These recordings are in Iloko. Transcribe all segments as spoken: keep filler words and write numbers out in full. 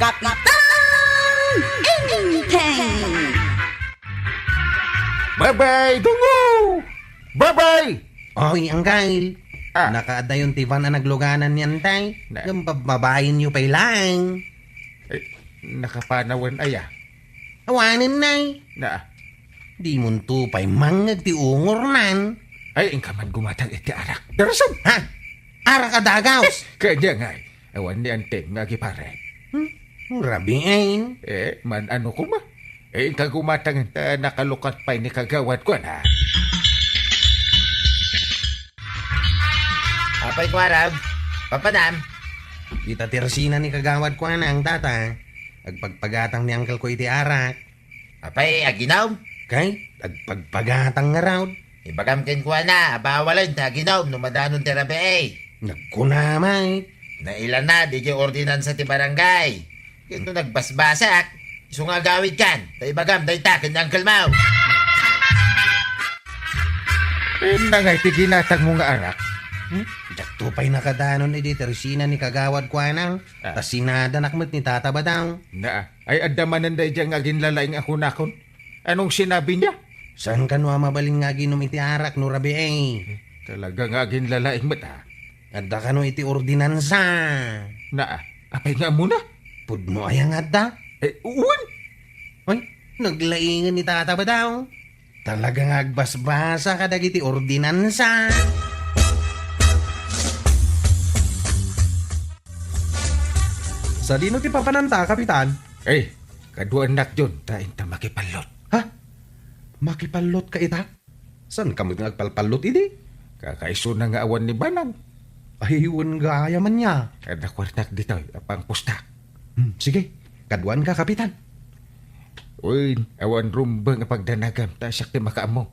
Kapitan Enteng! Babay, Dungo! Babay! Oy, Anggal. Ah. Nakaadayon ti van a nagluganan ni Antay. Na. Ngem babbabayenyo pay laeng. Eh, nakapanawan aya? Awanen, nay. Na. Dimonto pay mangngeg ti ungornan. Ay, inka man gumatang iti arak. Darasam! Ha? Arak a dagaw! Kanya ngay, awan ni Anteng nga agiparet. Hmm? Rabiin. Eh, man ano kuma? Eh, inka gumatang ta nakalukat pay ni kagawad ko na. Apay, Kuarag? Papanam? Ita ti resina ni kagawad ko na ang tata. Agpagpagatang ni angkel ko iti arak. Apay, aginom? Kay, agpagpagatang nga raw. Ibagam kenkuana a bawalen ti aginom no madanon ti rabii. Nagkuna met. Nailana diay ordinansa ti barangay. Ket no nagbasbasak, isu nga agawidkan, ta ibagam dayta ken ni Uncle Mau. Inna ngay ti ginatangmo nga arak? Hmm? Diakto pay nakadanon idi ti resina ni kagawad kuanang, ah, ta sinadanak met ni Tata Badang. Naa, ay adda manen daydiay nga aginlalaing a kunakon. Anong sinabi niya? Saan kano a mabalin nga aginom iti arak no rabii? Talaga nga aginlalaing met, ah. Adda kano iti ordinansa. Naa, apay nga ammona? Pudno aya nga adda? Eh, wen. Ay, naglaingen ni Tata Badang. Talaga nga agbasbasa kadagiti ordinansa. Sadino ti papananta, Kapitan? Eh, kaduanak diyon, ta inta makipallot. Ha? Makipallot ka ita? Saan ka met nga agpalpallot idi? Kakaisuna nga awan ni Banang. Ay, wen gayam ania. Adda kuartak ditoy, apang pustak. Hmm, sige. Kaduan ka, Kapitan. Uy, awan rumbeng a pagdanagam, ta siak ti makaammo.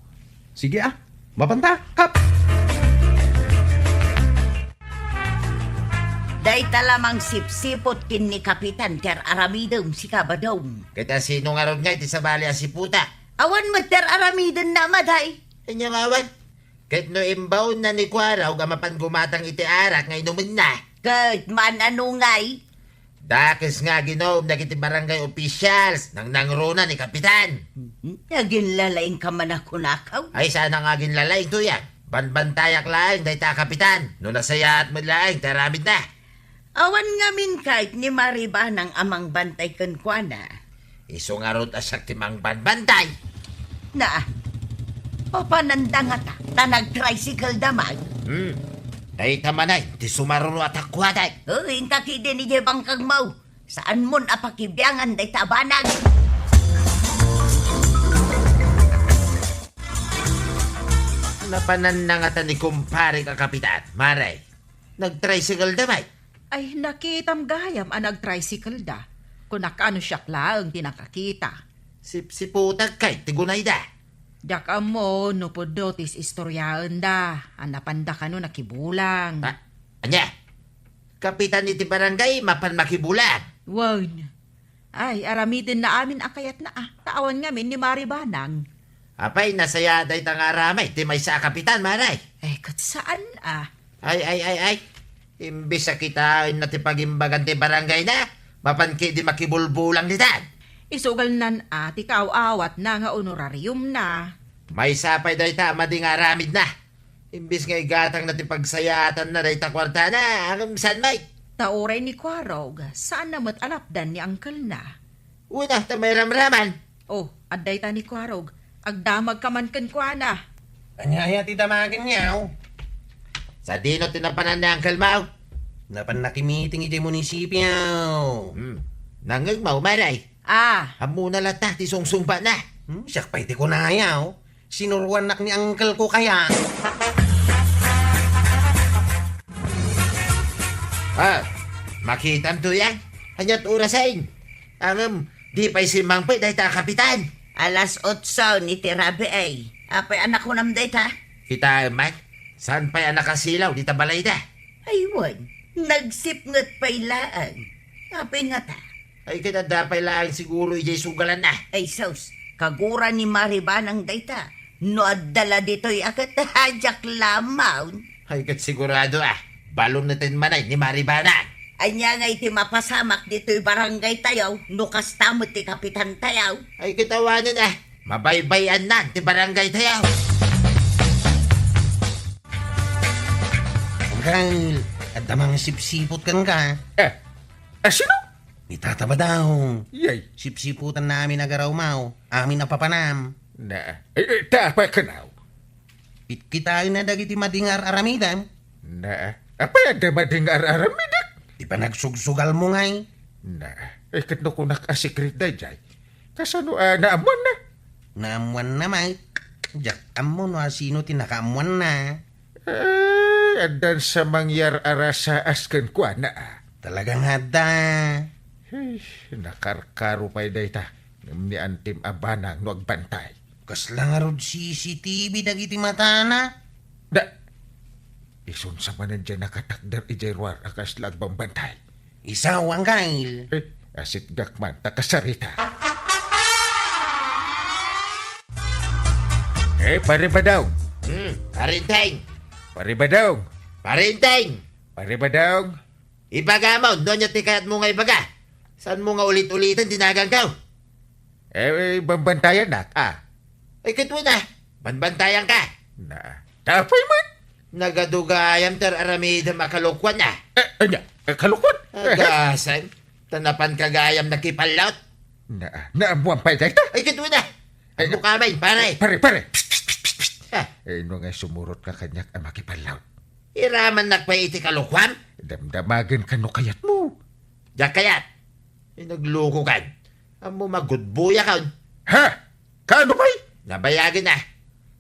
Sige, ah. Mapanta, kap! Dayta la mangsipsiput ken ni Kapitan ti ar-aramidem, sika Badong. Ket a sino ngarud nga iti sabali a siputa? Awan met ti ar-aramidenna, maday. Ania nga awan? Ket no imbaonna ni Kuarog a mapan gumatang iti arak nga inumenna? Ket man-ano ngay? Dakes nga aginom dagiti barangay officials, nangnangruna ni Kapitan. Hmm? Aginlalaing ka man a kunakaw? Ay, saan nga aginlalaing, tuyang. Banbantayak laeng dayta a Kapitan. No nasayaat met laeng ti aramidna. Awan ngamin kayat ni Maribanang a mangbantay kenkuana. Isu ngarud a siak ti mangbanbantay. Na, papananda ngata, ta nagtricycle da man. Hmm. Dayta manen ti sumaruno a takuaday. Uy, inka ketdi idiay bangkagmo. Saanmon a pakibiangan dayta a banag. Napananda ngata ni kumparek a Kapitan, Mare. Nagtricycle da met. Ay, nakitam gayam a nagtricycle da. Kunak no siak laeng ti nakakita. Sipsiputag kay ti gunayda. Diak ammo no pudno ti istoryaenda a napanda kano nakibulang. Ah, ania? Kapitan iti barangay mapan makibulang? Wen. Ay, aramidenna amin a kayatna, ah. Ta awan ngamin ni Maribanang. Apay, nasayaat dayta nga aramid ti maysa a kapitan, Mare? Eh, ket saan, ah. Ay, ay, ay, ay. Imbes a kitaenna ti pagimbagan ti barangayna, mapan ketdi makibulbulang ditan. Isugalnan a ti kaaw-awatna nga honorariumna. Maysa pay dayta a madi nga aramidna. Imbes nga igatangna ti pagsayaatanna dayta kuartana, ngem saan met. Ta uray ni Kuarog, saanna met a lapdan ni angkelna. Una, ta mairamraman. Oh, adda ita ni Kuarog. Agdamagka man kenkuana. Ania aya ti damagenyo? Sadino ti napanan ni Uncle Mau? Napan nakimiting idiay munisipio. Hmm. Nangngegmo, Mare? Ah. Ammona latta ti sungsungbatna. Hmm, siak pay ti kunayo. Sinuruannak ni uncle ko kaya. Ah, makitam, tuyang? Ania't orasen? Ngem, di pay simmangpet dayta a kapitan. Alas otso ni ti rabii. Apay a nakunam dayta? Kitaem met, saan pay a nakasilaw dita balayda? Ay wen, nagsipnget pay laeng. Apay ngata? Ay, ket adda pay laeng siguro idiay sugalanna. Ay sus, kagura ni Maribanang dayta. No adda la ditoy a ket, diak la ammaon. Ay, ket sigurado a, baloneten manen ni Maribanang. Ania ngay ti mapasamak ditoy barangay tayo, no kasta met ti kapitan tayo? Ay, kitawanen, ah. Mabaybay-annan ti barangay tayo. Angkel, adda mga sipsipot kenka. Eh, ah, sino? Ni Tata Badong. Yay. Sipsiputan namin a garawmaw, amin a papanam. Na, eh, eh, ta, apay kanaw? Pitkitaenna dagiti madingar aramidem. Na, apay adda madingar aramidek? Ti panagsugsugalmo ngay. Na, eh, ket no kunak a secret dayjay. Kasano a naammuanna? Naammuanna, Mike. Diak ammo no asino ti nakaammuanna. Ay, addan sa mangyar-arasaas kenkuana, ah. Talaga nga adda. Hey, nakarkaro pay dayta. Ngem ni antim a banang no agbantay. Kasla ngarud C C T V dagiti matana? Da, isun sa manen diay nakatakder idiay ruar a kasla agbambantay. Isaw, Angkel. Eh, asitgak man, ta kasarita. Eh, Pare Badong. Hmm, Parinteng. Pare Badong. Parinteng. Pare Badong. Ibagam, no ania ti kayatmo nga ibaga? Saanmo nga ulit-uliten ti naganko? Eh, eh, bambantayanak, ah. Ay, ket wen, ah. Banbantayanka. Na, tapay man. Nagadu gayam ti ar-aramidem a kalokuan, ah. Eh, ania? Eh, kalokuan? Agasem. Ta napanka gayam nakipallot. Na, naammuan pay dayta? Ay, ket wen, ah. Ay, ammoka met, pare. Pare, pare. Psst, psst, psst, psst. Ah. Eh, no nga sumurotka kaniak a makipallot? Iramannak pay iti kalokuam? Damdamagenka no kayatmo. Diak kayat. Ay, naglukokan. Ammom a gudboyakon. Ha? Kaano pay? Nabayagen a.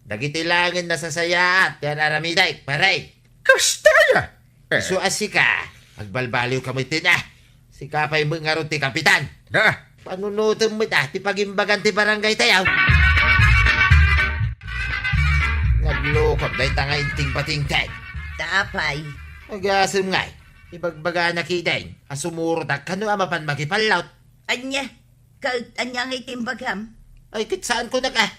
Dagiti laeng nasasayaat ti ar-aramidek, pare. Kasta aya? Eh. Isu a sika, agbalbaliwka met, a. Sika pay met ngarud ti kapitan. Na. Panunotem met, a, ti pagimbagan ti barangay tayo. Naglukop dayta nga inting-patingted. Tapay. Agasem ngay, ibagbagana ketdin a sumurotak kano a mapan makipallot. Ania? Ket ania ngay ti imbagam? Ay, ket saanko nak, a.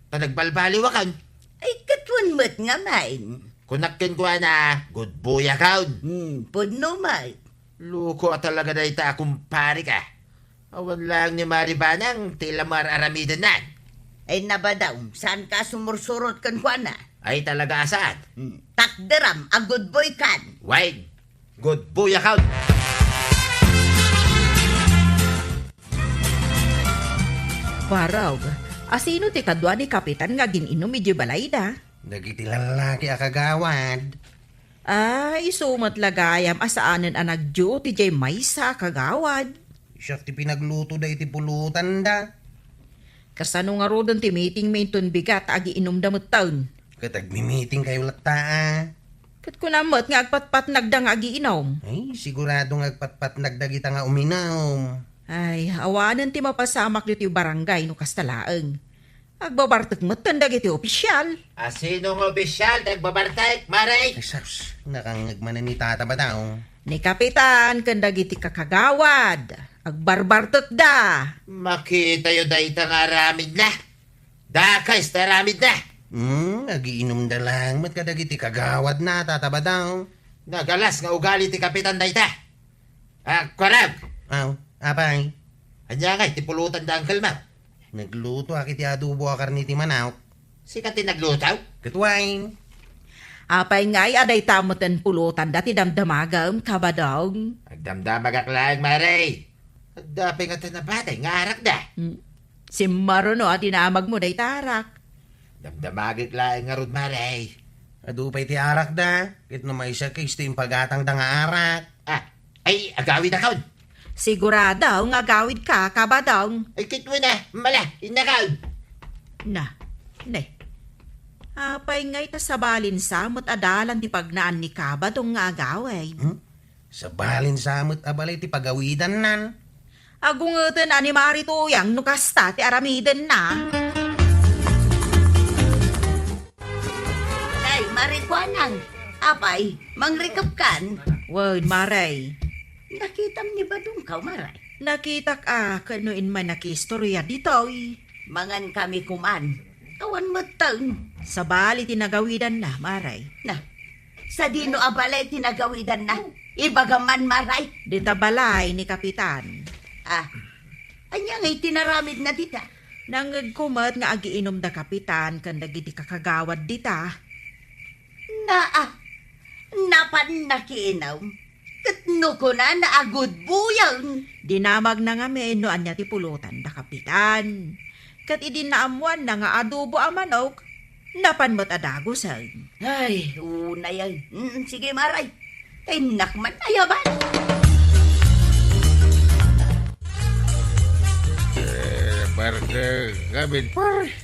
Ta nagbalbaliwakon. Ay, ket wen met ngamin. Kunak kenkuana, gudboyakon. Hmm, pudno met. Loko a talaga dayta a kumparek, a. Awan laeng ni Mari Banang ti ila mar-aramidennan. Ay, na, Badong, saanka a sumursurot kenkuana? Ay, talaga a saan. Hmm, takderam a gudboykan. Wen, gudboyakon. Barog, asino ti kadua ni Kapitan nga agin-inum idiay balayda? Dagiti lallaki a kagawad. Ah, isu met la gayam a saanen a nagduty diay maysa a kagawad. Siak ti pinaglutoda iti pulotanda. Kasano ngaruden ti meetingmi inton bigat a agiinumda metten? Ket agmi-meetingkayo latta, a. Ket kunam met nga agpatpatnagda nga agiinum. Ay, sigurado nga agpatpatnagda dagita nga uminum. Ay, awanen ti mapasamak ditoy barangay no kasta laeng. Agbabartek metten dagiti opisial. Asino nga opisial ti agbabartek, Mare? Ay, sus, nakangngeg manen ni Tata Badong. Ni Kapitan ken dagiti kakagawad, agbarbartekda. Makitayo dayta nga aramidna. Dakes ti aramidna. Hmm, agiinumda laeng met kadagiti kagawadna, Tata Badong. Nagalas nga ugali ti Kapitan dayta. Ah, kuarag! Aw, apay? Ania ngay ti pulotanda, Uncle Mac? Naglutoak iti adobo a karne ti manok. Sika ti nagluto? Ket wen. Apay ngay a dayta metten pulotanda ti damdamagem, Kabadong? Agdamdamagak laeng, Mare. Adda pay ngata nabatay nga arakda? Hmm. Simmaruno a dinamagmo dayta arak. Damdamagek laeng ngarud, Mare. Adu pay ti arakda, ket no maysa kes ti impagatangda nga arak. Ah, ay, agawidakon. Sigurado nga agawidka, Kabadong. Ay, ket wen a, mala, innakon. Na, ne. Apay ngay ta sabalin sa met a dalan ti pagnaan ni Kabadong nga agawid? Hmm? Sabalin sa met a balay ti pagawidannan. Agungeten a ni Mari Tuyang no kasta ti aramidenna. Ay, Mari Kuanang, apay, mangrikepkan? Wen, Mare. Nakitam ni Badongkaw, Mare? Nakitak a, ket no immay nakiistoria ditoy. Mangankami koman. Awan metten. Sabali ti nagawidanna, Mare. Na, sadino a balay ti nagawidanna? Ibagam man, Maray. Dita balay ni Kapitan. Ah, ania ngay ti naramidna dita? Nangngegko met nga agiinum da Kapitan ken dagiti kakagawad dita. Naa, napan nakiinum. Ket no kunana a gudbuyeng. Dinamagna ngamin no ania ti pulutan da Kapitan. Ket idi naammoanna nga adobo a manok, napan met a dagusen. Ay, unay ay. Mm, sige, Maray. Innak man ayaban. Eh, parte, gamin, pare.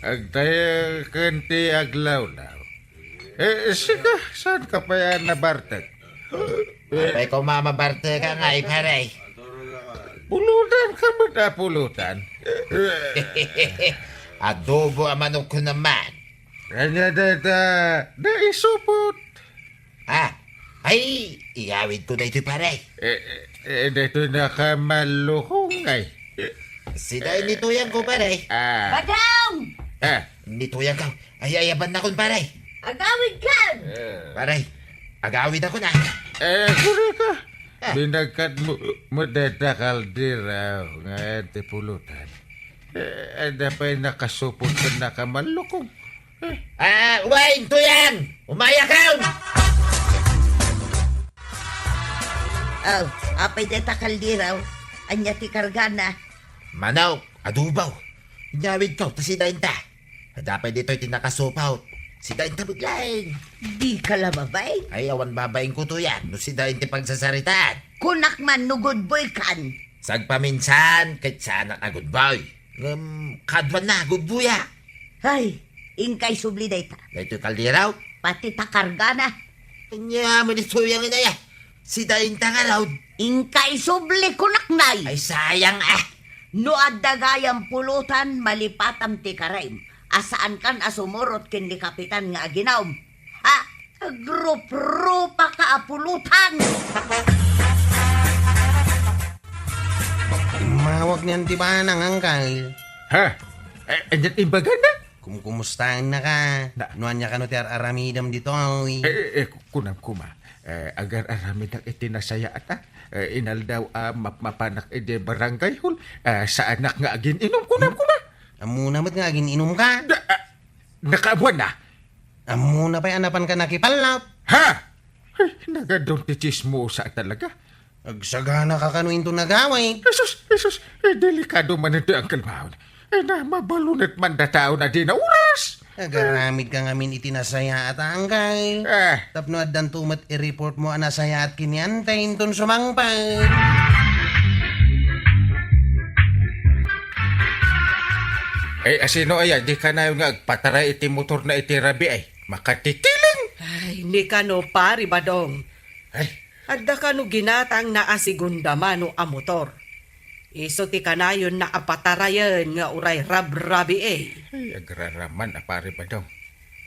Agtayo ken ti aglawlaw. Eh, sika, saan ka pa yan nabartek? Apay ko mamabartek ka nga, eh, pare? Pulutan ka met a pulutan. Adobo a manok ko naman. Kanya data, naisupot. Ah, ay, iyawid ko daytoy, pare. Eh, eh, daytoy nakamalukong ay. Sida ni tuyang ko, pare. Ah. Badong! Ah. Ni tuyang ko. Ay, ayaban na kun, pare. Agawid kan! Pare, agawid ako na. Eh, kuri ka. Ah. Binagkat mo, mo deta kaldera, nga ti pulutan. Eh, ada pa'y nakasupot ken nakamalukong. Ah, umain, tuyang! Umaya ka! Oh, apay deta kaldera, oh. Ania ti kargana? Manok, adobo. Inyawid ko, ta sida inta. Ada pay ditoy ti nakasupot. Sida inta met laeng. Di ka la babain? Ay, awan babain ko, tuyang, no sida inti pagsasaritaan. Kunak man no gudboy kan. Sagpaminsan, ket saanak a gudboy. Ngem, kaduan na, gudboya. Ay, inkay subli dayta. Daytoy kaldero? Pati ta kargana. Ania, manituyang inaya. Sida inta ngarud. Inkay subli kunak nay. Ay, sayang, ah. No adda gayam pulutan, malipatam ti karaim. A saankan a sumurot ken ni Kapitan nga aginum. Ha? Agruprupa ka a pulutan! Immawag ni Auntie Banang, Angkal. Ha? Eh, ania't imbagana? Kumkumustaennaka? Na- No ania kano ti ar-aramidem ditoy? Eh, eh, eh, ku-, kunam kuma. Eh, agar-aramidak iti nasayaat, ah. Eh, inaldaw a map-, mapanak iti barangay hall. Eh, saanak nga agin-inum, kunam kuma. Ammona met nga agin-inumka? Da-, ah, nakaammoanna. Ammona pay a napanka nakipallap. Ha? Ay, nagadun ti tsismosa talaga. Agsaganaka kano inton agawid. Jesus, Jesus, eh, delikado man iti angkelmaon. Eh, na, mabalunat man da taon a di na oras. Agaramidka ngamin iti nasayaat a angkal. Eh. Tapno addanto met i-report mo a nasayaat ken ni Antay inton sumangpet. Eh, asino aya, di kanayon nga agpataray iti motorna iti rabii ay? Makatitiling! Ay, ni kano, Pari Badong. Ay. Adda kano ginatangna a segunda mano a motor. Isu ti kanayonna a patarayen nga uray rabrabii. Ay, agraraman a Pari Badong.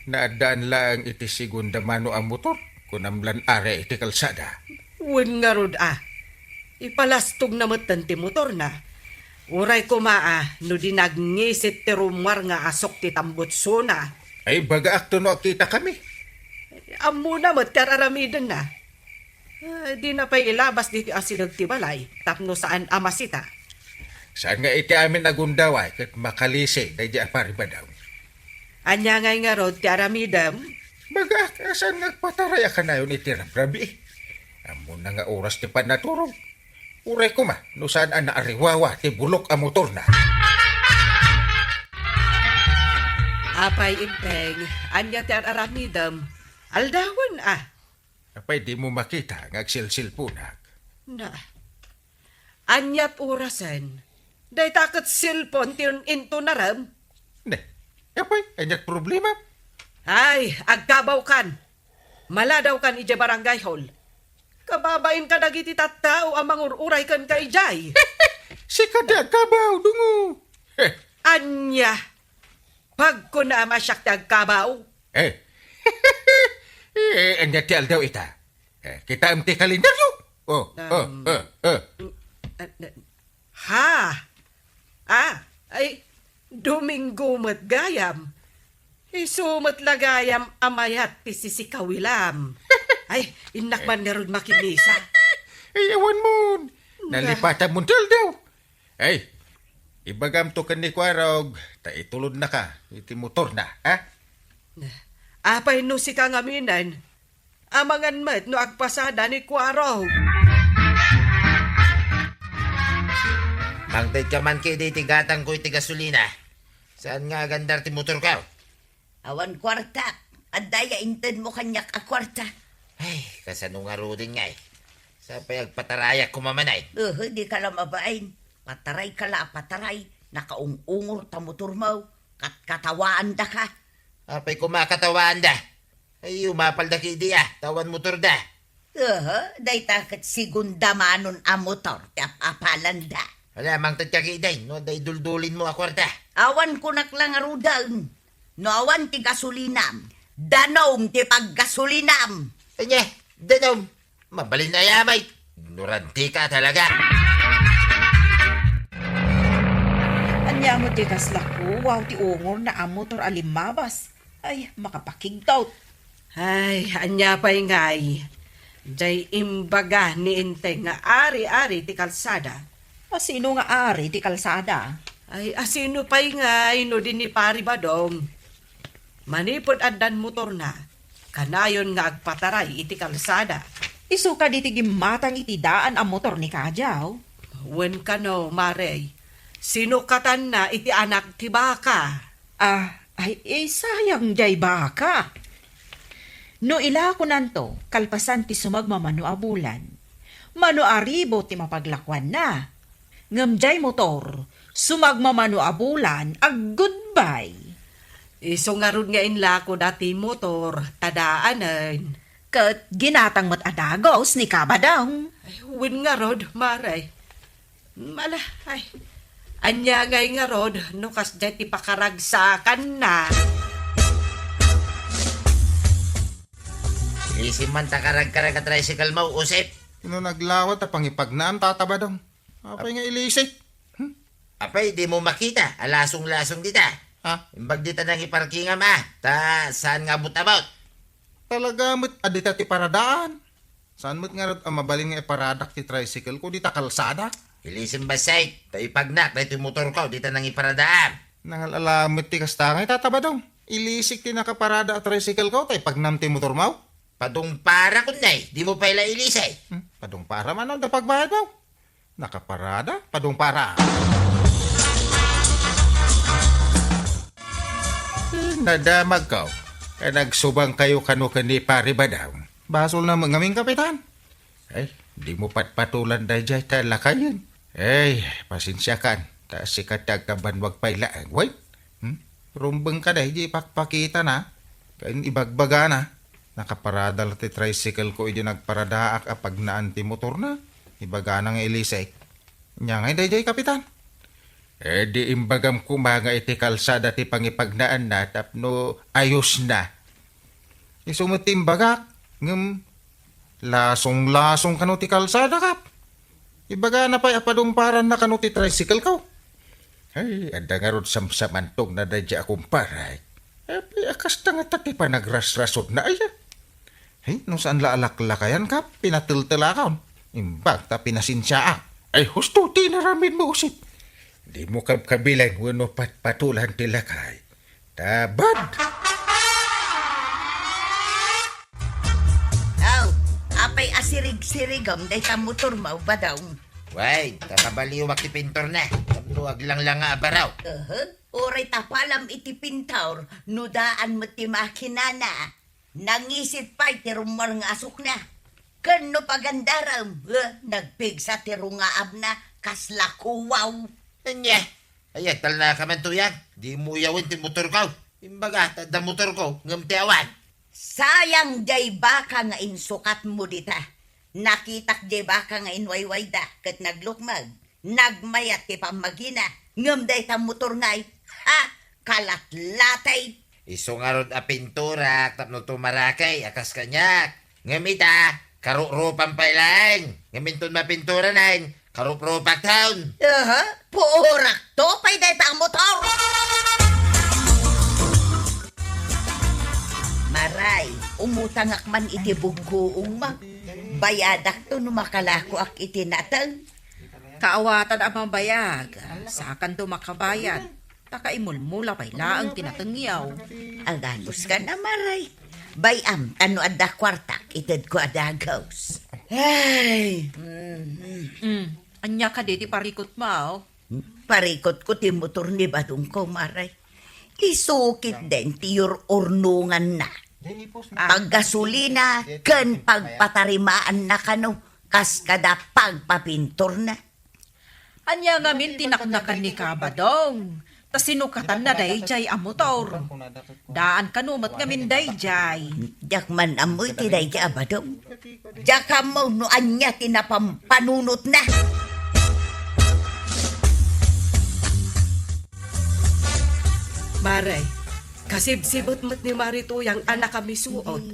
Naaddaan laeng iti segunda mano a motor, kunam lan ari iti kalsada. Wen ngarud a, ipalastogna metten ti motorna. Uray koma a, no di nagngisit ti rummuar nga asok ti tambutsona. Ay, bagaakto no agkitakami. Ammona met ti ar-aramidenna. Ah, dina pay ilabas ditoy asideg ti balay tapno saan a masita. Saan nga iti amin a gundaway ket makalisi daydi a Pari Badong. Ania ngay ngarud ti aramidem? Bagaak, saan nga agpataray a kanayon iti rabrabii? Ammona nga oras ti pannaturog. Uray koma, no saan a naariwawa ti bulok a motorna. Apay, Impeng, ania ti ar-aramidem? Aldawen a. Apay, dimo makita nga agsilsilponak? Na, ania't orasen? Dayta ket cellphone ti intunarem? Ne, apay, ania't problema? Ay, agkabawkan. Maladawkan idiay barangay hall. Kababain kadagiti tattao a mangur-uray kenka idiay. Sika ti agkabaw, dungo. Ania? Pagkunam a siak ti agkabaw. Eh. Eh, ania ti aldaw ita? Eh, kitaem ti kalendaryo. Oh, oh, Um, oh, oh. Ha? Ah, ay, Domingo met gayam. Isu met la gayam a mayat ti sisikawilam. Ay, innak man ngarud makimisa. Ay, awan mon. Na. Nalipatan mon ti aldaw. Ay, ibagamto ken ni Kuarog, ta itulodnaka iti motorna, ha? Na. Apay no sika ngamin, amangan met no agpasada ni Kuarog. Mangted ka man kadi iti gatangko iti gasolina. Saan nga agandar ti motorko? Awan kuarta. Adda ya intedmo kaniak a kuarta? Ay, kasano ngaruden ngay? Sapay agpatarayak koma man ay. Uhu, dika la mabain. Patarayka la a pataray. Nakaung-ungor ta motormo. Katkatawaandaka. Apay koma katawaanda? Ay, umapalda kadi a, ta awan motorda. Uhu, dayta ket segunda manon a motor ti ap-apalanda. Ala, mangted ka kadi, no adda iduldulinmo a kuarta. Awan kunak la ngaruden. No awan ti gasolinam, danum ti paggasolinam. Anya, danum? Mabalin aya met. Ignorantika talaga. Ania met ti kasla kuwaw ti ungorna a motor a limmabas? Ay, makapakigtot. Ay, ania pay ngay? Jay imbaga ni Enteng nga ari-ari ti kalsada. A sino nga ari ti kalsada? Ay, a sino pay ngay no di ni Pari Badong? Manipud addan motorna, kanayon nga agpataray iti kalsada. Isu kadi ti gimmatang iti daan a motor ni Kadiaw? Wen kano, Mare. Sinukatanna iti anak ti baka. Ah, ay, eh, sayang jay baka. No ilakonanto, kalpasan ti sumagmamano a bulan, mano a ribu ti mapaglakuanna. Ngem jay motor, sumagmamano a bulan, ag-goodbye. Isu ngarud nga inlako dati motor, ta daanen. Ket ginatang met a dagus ni Kabadong. Ay, wen ngarud, Mare. Mala, ay. Ania ngay ngarud, no kasdiay ti pakaragsakanna? Ilisim man ta karagkarag a tricycle mo, Usip. Sino naglawa ta pangipagnaan, Tata Badong? Apay nga ilisik? Hmm? Apay, di mo makita? Alasong-lasong dita. Ha? Imbag dita nangiparkingam, ah. Ta, saan nga abot-abot? Talaga met, a dita ti paradaan. Saan met ngarud a mabalin nga iparadak ti tricycle ko dita kalsada? Ilisim bassit, ta ipagnak daytoy motor ko, dita nangiparadaan. Nangal-ala met ti kasta ngay, Tata Badong. Ilisik ti nakaparada a tricycle ko, ta ipagnam ti motor mo? Padungpara, kunak, di mo pay la ilisik. Hmm? Padungpara man, no, da pagbayad mo. Nakaparada, padungpara. Eh, nadamagko. Eh, nagsubang kayo kano ken ni Pari Badong. Basol na ngamin, Kapitan. Ay, di mo patpatulan dayjay ta lakayen. Ay, pasensiakan. Ta sika ti agkabanwag pay laeng. Way? Hmm? Rumbeng ka dayjay pakpakita na. Kain ibagbaga na. Nakaparada la ti tricycle ko idi nagparadaak a pagnaan ti motorna. Ibagana nga ilisik. Nia ngay dayjay, Kapitan? Eh, di imbagam koma nga iti kalsada ti pangipagnaanna tapno ayos na. Isu met ti imbagak, ngem lasong-lasong kano ti kalsada, Kap. Ibagana pay a padungparanna kano ti tricycle ko. Ay, adda ngarud samsamantogna dayjay a kumparay. Apay a kasta ngata ti panagrasrasodna, aya? Ay, no saan la a laklakayan, Kap, pinateltelakon. Imbag ta pinasensiaak. Ay, husto ti inaramidmo, Usip. Di mo kabkabilan wenno patpatulan ti lakay. Ta bad! Aw, apay a sirig-sirigem dayta motormo, Badong? Way, ta kabaliwak ti pinturna. Tapno aglanglanga a baraw. Aha, uray tapalam iti pintor, no daan met ti makinana. Nangisit pay ti rummuar nga asukna. Ken no pagandarem, eh, nagpigsa ti rungaabna, kasla kuwaw. Ania? Ay, agtalnaka man, Tuyang. Di mo uyawen ti motor ko. Imbaga, ta adda motor ko, ngem ti awan. Sayang jay baka nga insukatmo dita. Nakitak jay baka nga inwaywayda ket naglukmeg. Nagmayat ti pammagina, ngem dayta motor ngay, ha, kalatlatay. Isu ngarud a pinturak tapno tumarakay a kas kaniak. Ngem ita, karurupam pay laeng. Ngem inton mapinturanen, karuprupak ton. Aha, puorakto pay dayta a motor. Maray, Umutangak man iti buggoong, ma. Bayadakto no makalakoak iti nateng. Kaawatan a mabayag, sakanto makabayad, ta kaimulmula pay laeng ti natengyo. Aganuska na, Mare. Bay-am, ta no adda kuartak, itedko a dagus. Ay! Mm. Mm, ania kadi ti parikutmo? Parikutko ti motor ni badongko, Mare. Isu ketdin ti ur-urnonganna. Paggasolina ken pagpatarimaanna kano kas kada pagpapinturna. Ania ngamin ti naknakanka, Badong? Ta sinukatanna daydiay a motor. Daan kano met ngamin daydiay. Diak man ammo iti daydiay a badong. Diak ammo no ania ti napampanunotna. Mare, kasibsibet met ni Mare Tuyang a nakamisuot.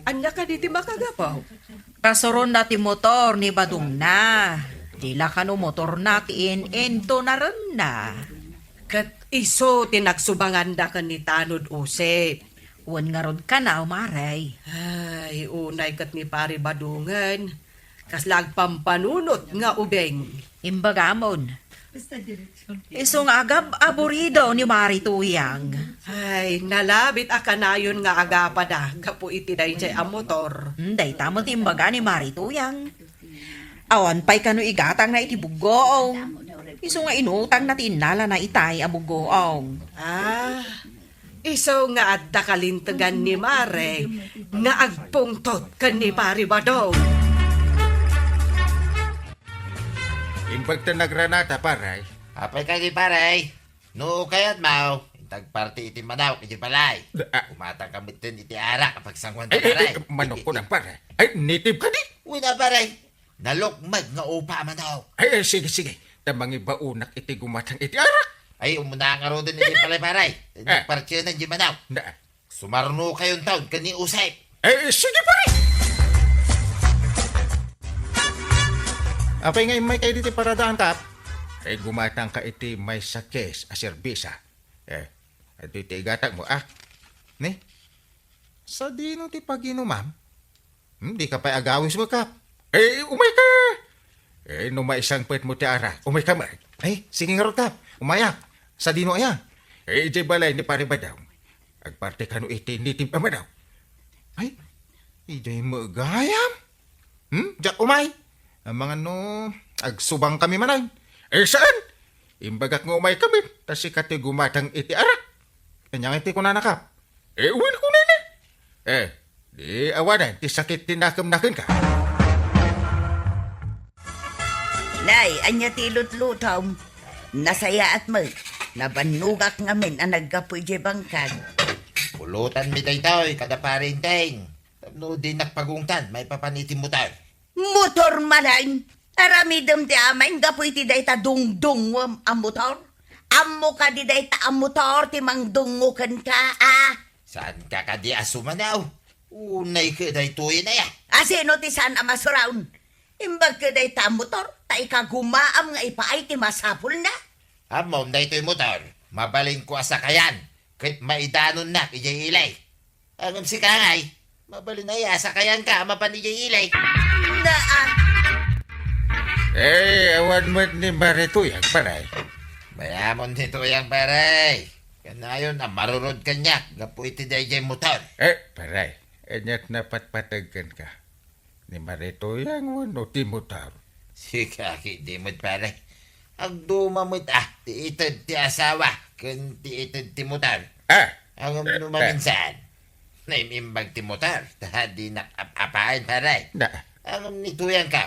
Ania kadi ti makagapu? Kasuronna ti motor ni badongna. Di la kano motorna ti in-intonarenna. Ket isu ti nagsubanganda ken ni Tanod Usep. Wen ngarud kano, Mare. Ay, unay ket ni Pare Badongen. Kasla agpampanunot nga ubing. Imbagamon. Isu nga agab-aburido ni Mare Tuyang. Ay, nalabit a kanayon nga agapada gapu iti daydiay a motor. Hmm, dayta met ti imbaga ni Mare Tuyang. Awan pay kano igatangna iti buggoong. Isu nga inutangna ti innalana itay a buggoong. Ah, isu nga adda kalintegan ni Mare nga agpungtot ken ni Pare Badong. Imbag ta nagranata, pare. Apay kadi, pare? No kayatmo, inta agparti iti manok iti balay. Ah. Gumatangka metten iti arak a pagsanguan, pare. Ay, ay, ay, manok ko nang, pare. Ay, native kadi? Wen a, pare. Nalukmeg nga upa a manok. Ay, ay, sige, sige. Ta mangibaonak iti gumatang iti arak. Ay, umuna ngaruden iti balay, pare. Ah. Nagpartianan di manok. Na. Sumarno kayon taon ken ni Usep. Eh, sige, pare! Apay nga immay kayo diti paradaan, Kap? Eh, gumatangka iti maysa case a serbesa. Eh, adu iti igatangmo, ah. Ni? Sadino ti paginumam? Hmm, di ka pay agawis mo, Kap? Eh, umay ka! Eh, no maisangpet mo ti ara, umay ka man. Eh, sige ngarud, Kap. Umaya. Sadino aya? Eh, idiay balay ni Pare Badong. Agparti kano iti native a manok. Ay, idiay met gayam. Hmm? Diak umay. Amangan no, agsubang kami manen. Eh, saan? Imbagak nga umay kami, ta sika ti gumatang iti arak. Ania nga iti kunana, Kap? Eh, wen kunana. Eh, di awanen ti sakit ti nakemna kenka. Nay, ania ti lutlutom? Nasayaat met. Nabannogak ngamin a naggapu idiay bangkag. Pulutanmi daytoy kada Pare Enteng. Tapno dinak pagungtan maipapan iti motor. Motor manen? Aramidem ti amin gapu iti dayta dungdungngom a motor? Ammo kadi dayta a motor ti mangdungngo kenka, a? Saanka kadi a sumanaw? Unay ket daytoyen aya. A sino ti saan a masuraon? Imbag ket dayta a motor, ta ikagumaam nga ipaay ti masapulna. Ammom daytoy motor, mabalinko a sakayan, ket maidanonnak idiay ili. Ngem sika ngay, mabalin aya a sakayanka a mapan idiay ili? Naa. Eh, awan met ni Mare Tuyang, pare. Mayamon ni Tuyang, pare. Kanayon a marurod kaniak gapu iti daydiay motor. Eh, pare, aniat napatpateg kenka? Ni Mare Tuyang wenno ti motor? Sika ketdi met, pare. Agduma met, ah, ti ited ti asawa ken ti ited ti motor. Ah. Ngem no, eh, maminsan, naim-imbag ti motor, ta dinak ap-apaen, pare. Na. Ngem ni Tuyangko,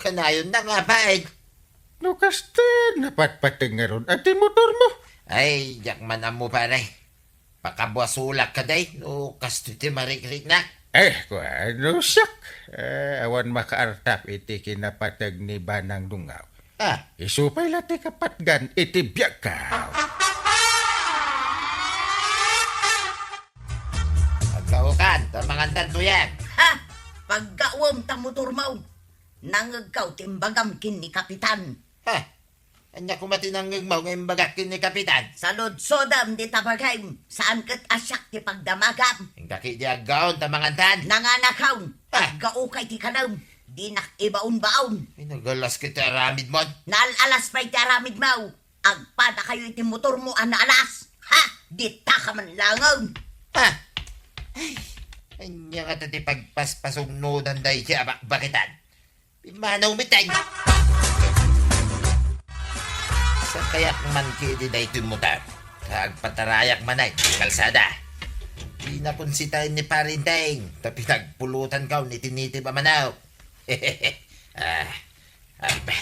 kanayonnak nga apaen. No kasta, napatpateg ngarud a ti motormo? Ay, diak man ammo, pare. Pakabuasolak kadi no kastoy ti marikriknak. Eh, kuan, no siak. Eh, awan makaartap iti kinapateg ni Banang Dungaw. Ah. Isu pay la ti kapatgan iti biagko. Aggaokan, ta mangantan Tuyang. Ha! Paggaom ta motormo. Nangegko ti imbagam ken ni Kapitan. Ha! Ania koma ti nangngegmo nga imbagak ken ni Kapitan? Saludsodem dita bagim, saan ket a siak ti pagdamagam. Inka ketdi aggaon ta mangantan. Nanganakon, Ah. Aggaokay ti kanem, dinak ibaon-baon. Ay, nagalas ket ti aramidmon. Naal-alas pay ti aramidmo. Agpadakayo iti motormo a naalas. Ha? Ditaka man laengen. Ah! Ay, ania ngata ti pagpaspasungnodan daydi a bakbakitan? Pimmanaw met dayta. Sakayak man ketdi daytoy motor. Ta agpatarayak manen iti kalsada. Pinakonsitaen ni Pare Enteng, ta pinagpulutanko iti nitib a manok. Ah, Ay, ba.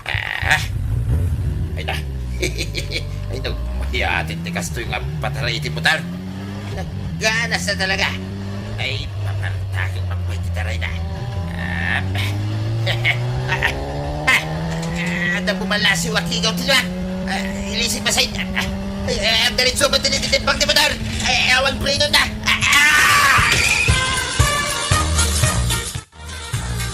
Ah. Ay na. Ay, nagmayatin ti kastoy nga pataray iti motor. Nagganas na talaga. Ay, papartakin man po iti taray na. Ah, ba. Ah, ah, ah, adda bumalasiw a kigaw ti luak. Ah, ilisig masay. Ah, ah, ay, ay, agdaritso ba tinititimpang ti motor? Ay, awan preno na. Ah, ah!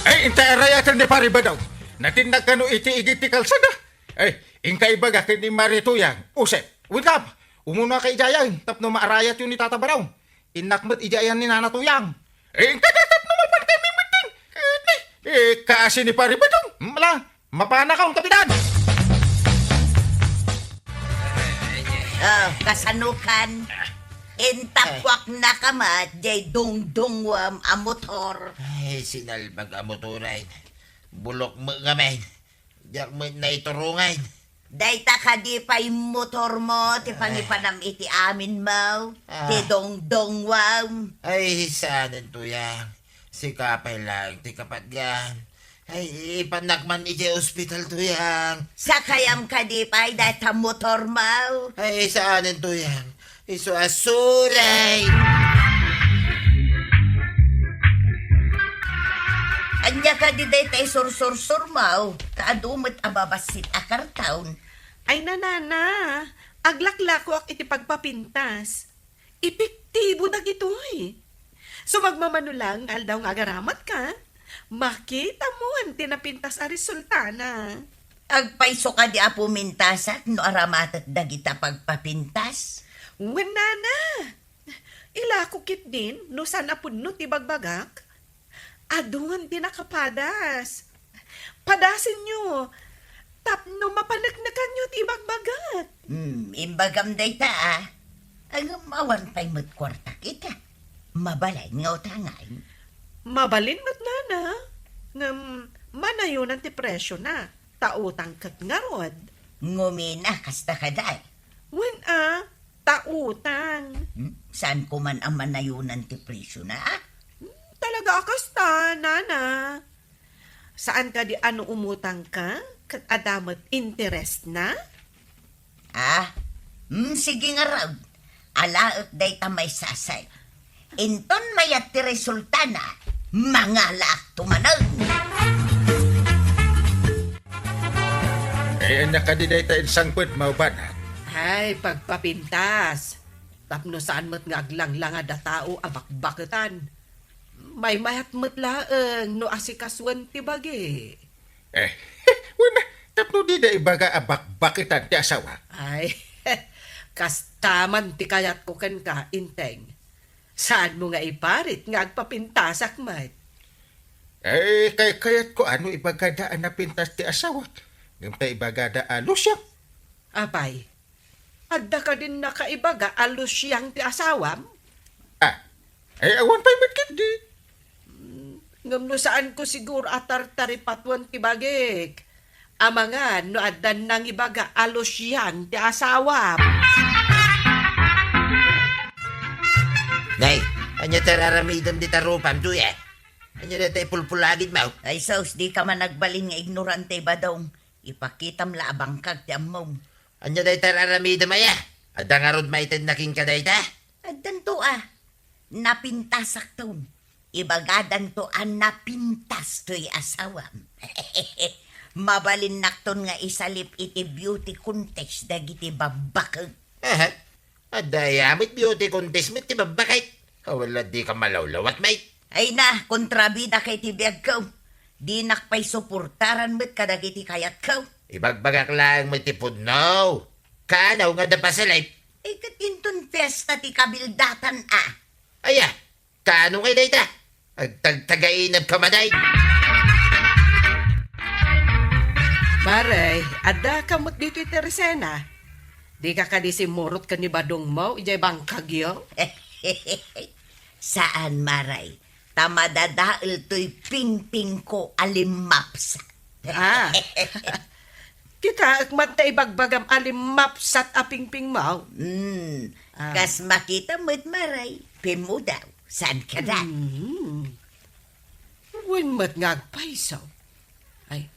Ay, intay arayaten ni Pari Badong. Natinnag kano iti igid ti kalsada. Ay, inka ibaga ken ni Mari Tuyang, Usep, welcome. Umunaka idiayen tapno maarayatyo ni Tata Badong. Innak met idiayen ni Nana Tuyang. Ay, inka tapno mapan kami metten. Ket ni, eh, kaasi ni Pari Badong. Mala, mapanakon, Kapitan. Oh, kasano kan? Intapwak na ka met, jay dungdungwam a motor. Ay, sinalbag a motoren. Bulok met ngamin. Diak met naiturongen. Dayta kadi pay motormo ti Ah. pangipanam iti aminmo, Ah. ti dungdungwam. Ay, saanen, Tuyang. Sika pay laeng ti kapatgan. Ay, ipannak man iti ospital, Tuyang. Sakayam kadi pay dayta motormo. Ay, saanen, Tuyang. Isu a suray! Ania kadi dayta isursursurmo, ta adu met a babassit a karton? Ay, nanana, aglaklakoak iti pagpapintas. Epektibo dagitoy. Sumagmamano lang nga aldaw nga agaramatka, makitamo ti napintas a resultana. Agpayso kadi a pumintasak no aramatek dagita pagpapintas? Wen, nana. Ilako ketdin no saan a pudno ti bagbagak. Aduan ti nakapadas. Padasenyo tapno mapaneknekanyo ti ibagbagak. Hmm, imbagam dayta, a. Ngem awan pay met kuartak ita. Mabalin nga utangan? Mabalin met, nana. Ngem manayonan ti presiona. Ta utang ket ngarud. Ngumina, kasta kadi? Wen a, ta utang. Hmm? Saan ko man a manayonan ti presiona, a? Hmm, talaga a kasta, nana. Saan kadi a no umutangka, ket adda met interestna? Ah, hmm, sige ngarud. Alaek dayta maysasay. Inton mayat ti resultana, mangalaakto manen. Eh, ania kadi dayta insangpetmo, banag? Ay, pagpapintas. Tapno saan met nga aglanglangad a tao a bakbaketan. Maymayat met laeng no asikasuen ti bagi. Eh, wen, tapno dida ibaga a bakbaketan ti asawa. Ay, kasta man ti kayatko kenka, Enteng. Saanmo nga iparit nga agpapintasak met? Eh, kay kayatko a no ibagada a napintas ti asawa. Ngem ta ibagada a lusiang. Apay, adda kadin nakaibaga a lusiang ti asawam? Ah, ay, awan pay met ketdi. Ngem no saanko siguro a tartaripatuen ti bagik, amangan no addan nangibaga a lusiang ti asawam. Nay, ania ti ar-aramidem dita rupam, Duya? Ania dayta ipulpulagidmo? Ay sus, dika man agbalin nga ignorante, Badong. Ipakitam la a bangkag ti ammom. Ania dayta ar-aramidem aya? Adda ngarud maitedna kenka dayta? Addanto a. Napintasakton. Ibagadanto a napintas toy asawam. Mabalinnakton nga isalip iti beauty contest dagiti babbakek. Aha. Adda aya met beauty contest met ti babbakek? Awan la dika malawlawat, mate. Ay na, kontrabida kay ti biagko. Dinak pay suportaran met kadagiti kayatko. Ibagbagak laeng met ti pudno. Kaano nga adda pasilip? Eh, ket inton fiesta ti kabildatan, a. Aya, kaano ngay dayta? Agtagtagainep ka maday. Mare, adda ka met ditoy Teresena. Di ka kadi simmurot ken ni Badongmo idiay bangkagyo? Saan, Mare. Ta madadael toy pingpingko a limmapsat. Ah. Kitaek man ta ibagbagam a limmapsat a pingpingmo. Hmm. Ah. Kas makita met, Mare, pimmudaw. Saan ka da? Hmm. Wen met nga agpayso. Ay,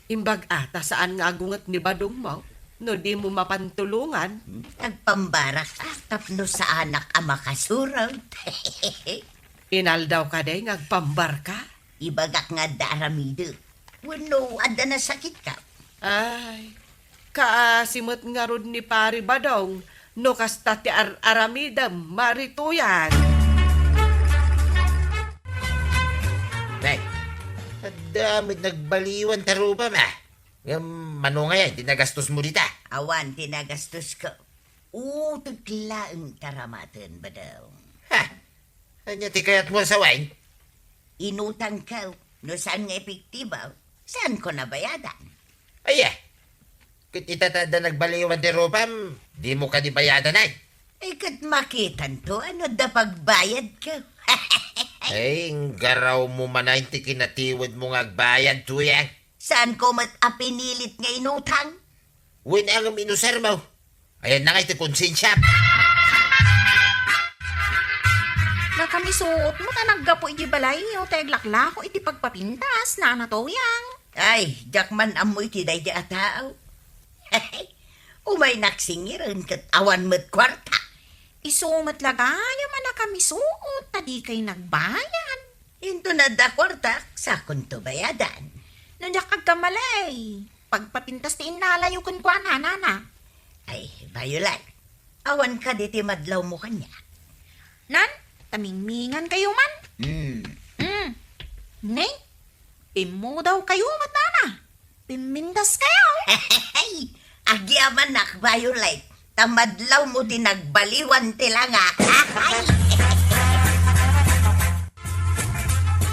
imbag-a ta saan nga agunget ni Badongmo no dimo mapan tulongan. Agpambarak a tapno saanak a makasurot. Inaldaw kadi nga agpambarka? Ibagak nga adda aramidek. Wenno adda nasakitka? Ay, kaasi met ngarud ni Pari Badong no kasta ti ar-aramidem, Mari Tuyang. Nay, adda met nagbaliwan ti rupam, a. Ngem mano ngay ti nagastosmo dita? Awan ti nagastosko. Utek laeng ti aramaten, Badong. Ha? Ania ti kayatmo a sawen? Inutangko. No saan nga epektibo, saanko nabayadan. Aya, ket ita ta adda nagbaliwan ti rupam, dimo kadi bayadan, ay? Ay, ket makitanto no adda pagbayadko. Ay, inggarawmo manen ti kinatiwedmo nga agbayad, Tuyang. Saanko met a pinilit nga inutang? Wen, ngem inusarmo. Ayanna ngay ti konsensiam. Nakamisuot met a naggapu iti balayyo ti aglaklako iti pagpapintas, Nana Tuyang. Ay, diak man ammo iti daydi a tao. Umaynak singiren ket awan met kuarta. Isu met la gayam a nakamisuot ta dikay nagbayad. Inton adda kuartak, sakonto bayadan. No diak agkamali, pagpapintas ti innalayo kenkuana, Nana. Ay, Violet, awan kadi ti madlawmo kaniak? Nan, tamingmingan kayo man. Hmm. Hmm. Ne, pimmudaw kayo met, Nana. Pimpintas kayo. Agyamanak, Violet, ta madlawmo ti nagbaliwan ti langa.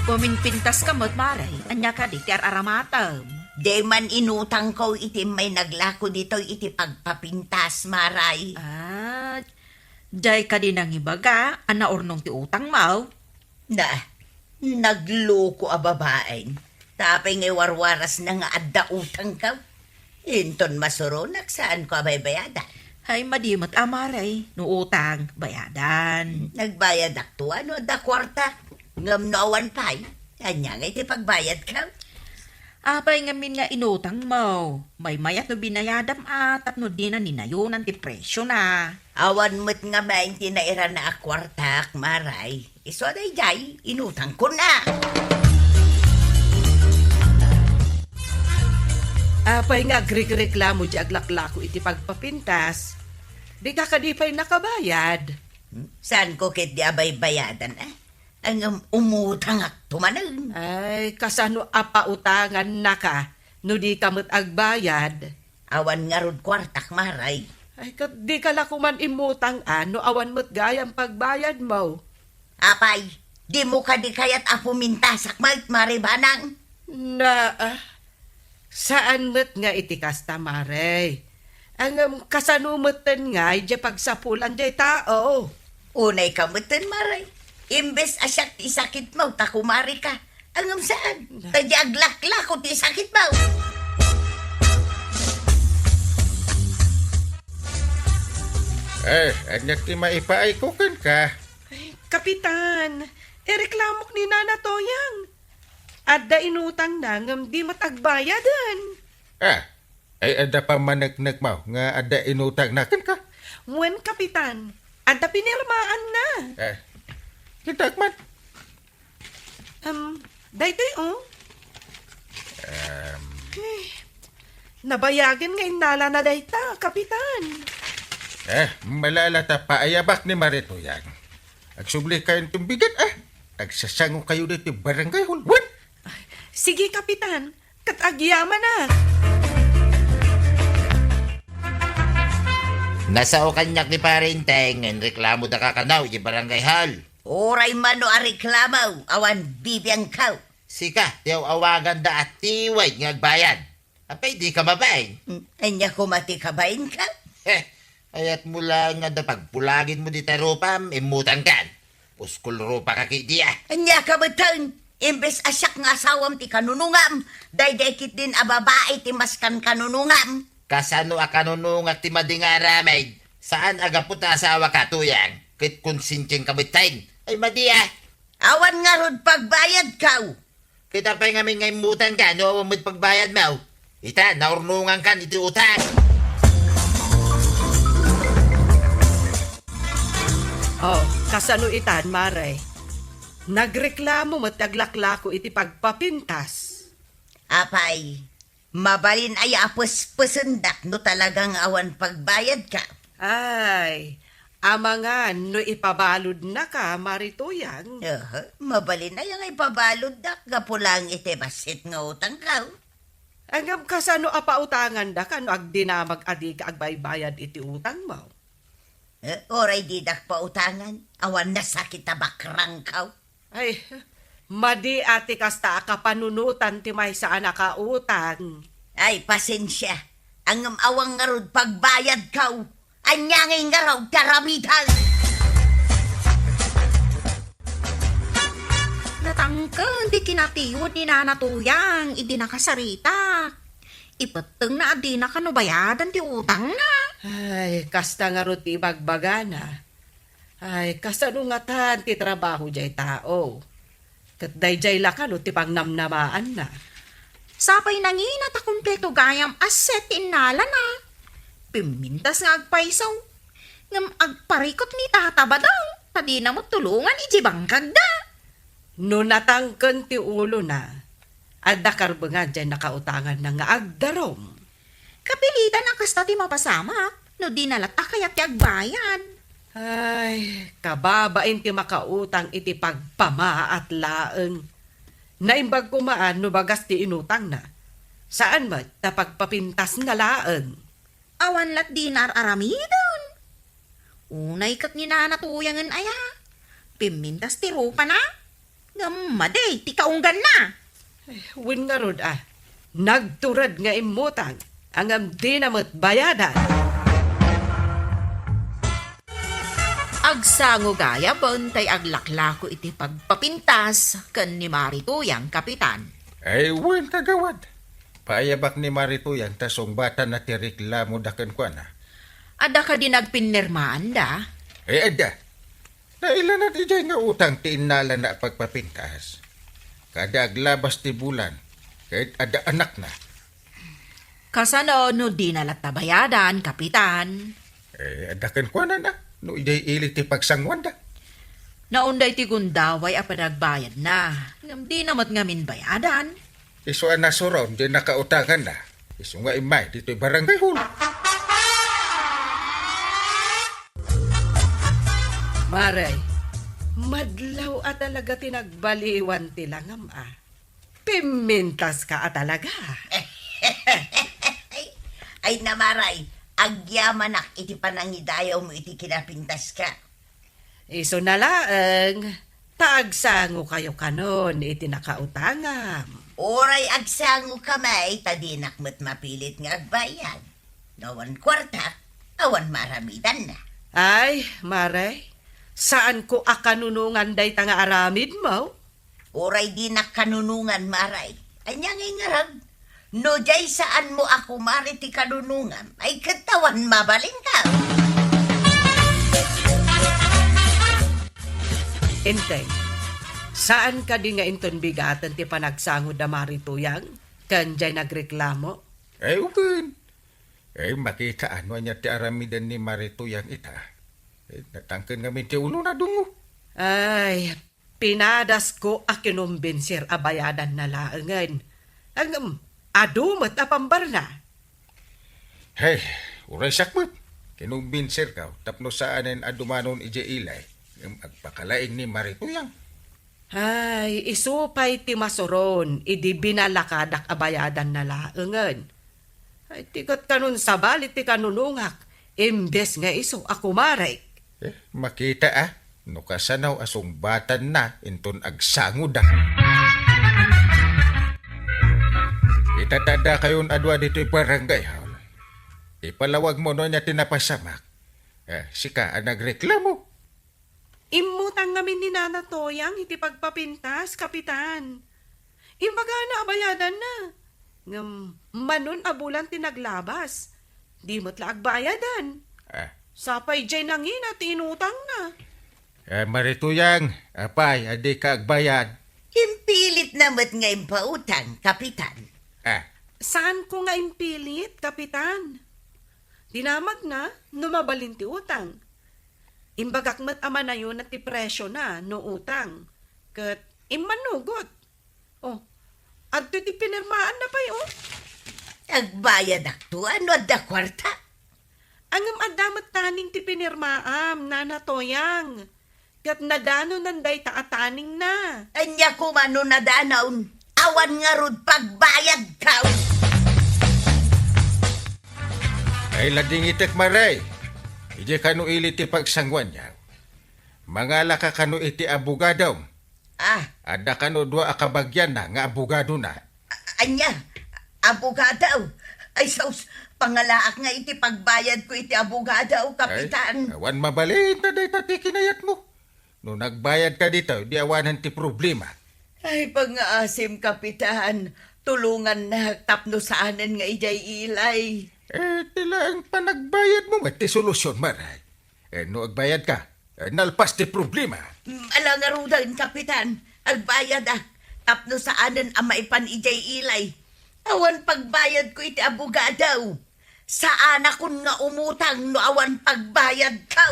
Pumimpintas ka met, Mare. Ania kadi ti ar-aramatem? Diay man inutangko iti may naglako ditoy iti pagpapintas, Mare. Ah, diay kadi nangibaga a naurnong ti utangmo? Na, nagloko a babaen. Ta apay nga iwarwarasna nga adda utangko? Inton masuronak, saanko a baybayadan. Hay, madi met a, Mare, no utang, bayadan. Nagbayadakto no adda kuarta. Ngem no awan pay, ania ngay ti pagbayadko? Apay ngamin nga inutangmo? Maymayat no binayadam a tapno dina ninayonan ti presiona. Awan met ngamin ti nairana a kuartak, Mare. Isu a daydiay, inutangkon a. Apay nga agrikreklamo diay aglaklako iti pagpapintas? Dika kadi pay nakabayad? Hmm? Saanko ketdi a baybayadan, a? Ngem umutangakto manen. Ay, kasano a pautangannaka no dika met agbayad? Awan ngarud kuartak, Mare. Ay, ket dika la koman immutang a no awan met gayam pagbayadmo. Apay, dimo kadi kayat a pumintasak met, Mare Banang? Na, ah, saan met nga iti kasta, Mare. Ngem kasano metten ngay diay pagsapulan diay tao? Unay ka metten, Mare. Imbes a siak ti isakitmo, ta kumare ka. Ngem saan? Ta diay aglaklako ti isakitmo. Eh, ania ti maipaayko kenka? Ay, Kapitan, ireklamok ni Nana Toyang. Adda inutangna ngem di met agbayaden. Ah, ay adda pammaneknekmo nga adda inutangna kenka? Wen, Kapitan, adda pinirmaanna. Eh, kitaek man. Em, daytoy, oh. Em. Eh, nabayagen nga innalana dayta, Kapitan. Eh, malala ta paayabak ni Mare Toyang. Agsubli kayo ti bigat, eh. Agsasango kayo ditoy barangay hall. Wen! Ay, Sige, Kapitan, ket agyamanak. Nasao kaniak ni Pare Enteng, inreklamoda kakanaw iti barangay hall. Uray mano a reklamo, awan bibiangko. Sika, ti aw-awaganda a tiwid nga agbayad. Apay, dika mabain? Hmm, ania koma ti kabainko? Heh, ayatmo laeng nga adda pagpulaginmo dita rupam, immutangkan. Puskol rupaka ketdi a. Ania ka metten? Imbes a siak nga asawam ti kanunongam, daydiay ketdin a babai ti maskan kanunongam. Kasano a kanunongak ti madi nga aramid? Saan a gapu ta asawaka, Tuyang, ket konsensiangka metten. Ay, madi a. Awan ngarud pagbayadko. Ket apay ngamin nga immutangka no awan met pagbayadmo? Ita, naurnongankan iti utang. Oh, kasano itan, Mare? Nagreklamo met ti aglaklako iti pagpapintas. Apay, mabalin aya a pespesendak no talagang awan pagbayadko? Ay, amangan no ipabaludnaka, Mare Tuyang. Aha, mabalin aya nga ipabaluddak gapu laeng iti bassit nga utangko? Ngem kasano a pautangandaka no agdinamag a dika agbaybayad iti utangmo? Eh, uray didak pautangan, awan nasakit a bakrangko. Ay, madi a ti kasta a kapanunotan ti maysa a nakautang. Ay, pasensia. Ngem awan ngarud pagbayadko. Ania ngay ngarud ti aramidko? Natangken ti kinatiud ni Nana Tuyang idi nakasaritak. Ipettengna a dina kano bayadan ti utangna. Ay, kasta ngarud ti ibagbagana. Ay, kasano ngatan ti trabaho jay tao? Ket dayjay la kano ti pangnamnamaanna. Sapay nangina ta kompleto gayam a set ti innalana. Pimmintas nga agpayso. Ngem agparikut ni Tata Badong, ta dina met tulongan iti bangkagda. No natangken ti ulona, adda karbengan jay nakautanganna nga agdarum. Kapilitan a kasta ti mapasamak no dina latta kayat ti agbayad. Ay, kababain ti makautang iti pagpamaat laeng. Naimbag koma no bagas ti inutangna. Saan met ta pagpapintasna laeng. Awan lat dina ar-aramiden. Unay ket ni Nana Tuyangen aya, pimmintas ti rupana, ngem madi ti kaungganna. Eh, wen ngarud a, nagtured nga immutang, ngem dina met bayadan. Agsango gayam tay aglaklako iti pagpapintas ken ni Mari Tuyang, Kapitan. Ay, wen, kagawad. Paayabak ni Mari Tuyang ta sungbatanna ti reklamoda kenkuana. Adda kadi nagpinirmaanda? Ay, adda. Nailanad idiay nga utang ti innalana a pagpapintas. Kada aglabas ti bulan, ket adda anakna. Kasano no dina latta bayadan, Kapitan? Eh, adda kenkuana na, no idiay ili ti pagsanguanda. Naunday ti gundaway a panagbayadna, ngem dina met ngamin bayadan. Isu a nasuron di nakautanganna. Isu nga immay ditoy barangay hall. Maray, madlaw a talaga ti nagbaliwan ti langam a. Pimmintaska a talaga. Ay, namaray, agyamanak iti panangidayawmo iti kinapintaska. Isuna laeng, ta agsangokayo kanon iti nakautangam. Uray agsangoka met, ta dinak met mapilit nga agbayad. No awan kuarta, awan maaramidanna. Ay, Mare, saanko a kanunongan dayta nga aramidmo? Uray dinak kanunongan, Mare. Ania ngay ngarud? No diay saanmo a kumari ti kanunongam, ay ket awan mabalinka. Enteng, saan kadi nga inton bigaten ti panagsangod da Mari Tuyang ken diay nagreklamo? Ay, wen. Ay, makita no ania ti aramiden ni Mari Tuyang ita. Ay, natangken ngamin ti ulona, dungo. Ay, pinadasko a kinumbinser a bayadanna laengen. Ngem, adu met a pambarna. Hey, uray siak met. Kinumbinserko tapno saanen a dumanon idiay ili, ngem agpakalaing ni Mari Tuyang. Ay, isu pay ti masuron idi binalakadak a bayadanna laengen. Ay, ti ket kanon sabali ti kanunungak, imbes nga isu a kumarek. Eh, makita a, no kasano a sungbatanna inton agsangoda. Itatada kayon a dua ditoy barangay hall. Ipalawag mo no ania ti napasamak. Eh, sika a nagreklamo. Immutang ngamin ni Nana Toyang iti pagpapintas, Kapitan. Imbagana a bayadanna. Ngem manon a bulan ti naglabas. Di met la agbayadan. Ah. Sapay jay nangina ti inutangna. Ah, Mari Toyang, apay, a dika agbayad? Impilitna met nga impautang, Kapitan. Ah. Saanko nga impilit, Kapitan. Dinamagna no mabalin ti utang. Imbagak met a manayona ti presiona no utang, ket immanugot. Oh, adtoy ti pinirmaanna pay, oh. Agbayadakto no adda kuarta. Ngem adda met taning ti pinirmaam, Nana Toyang. Ket nadanonan dayta a taningna. Ania koma no nadanaon? Awan ngarud pagbayadko. Ay, ladingitek, Mare. Idiay kano ili ti pagsanguanyo. Mangalaka kano iti abogadom. Ah. Adda kano dua a kabagianna nga abogadona. A-, ania? Abogado? Ay, sus, pangalaak nga iti pagbayadko iti abogado, Kapitan. Ay, awan mabalin ta dayta ti kinayatmo. No nagbayadka ditoy, di awanen ti problema. Ay, pangngaasim, Kapitan. Tulongannak tapno saanen nga idiay ilay. Eh, ti laeng panagbayadmo met ti solusyon, Mare. Eh, no agbayadka, eh, nalpas ti problema. Mm, ala ngaruden, Kapitan. Agbayadak. Tapno saanen a maipan idiay ilay. Awan pagbayadko iti abogado. Saanakon nga umutang no awan pagbayadko.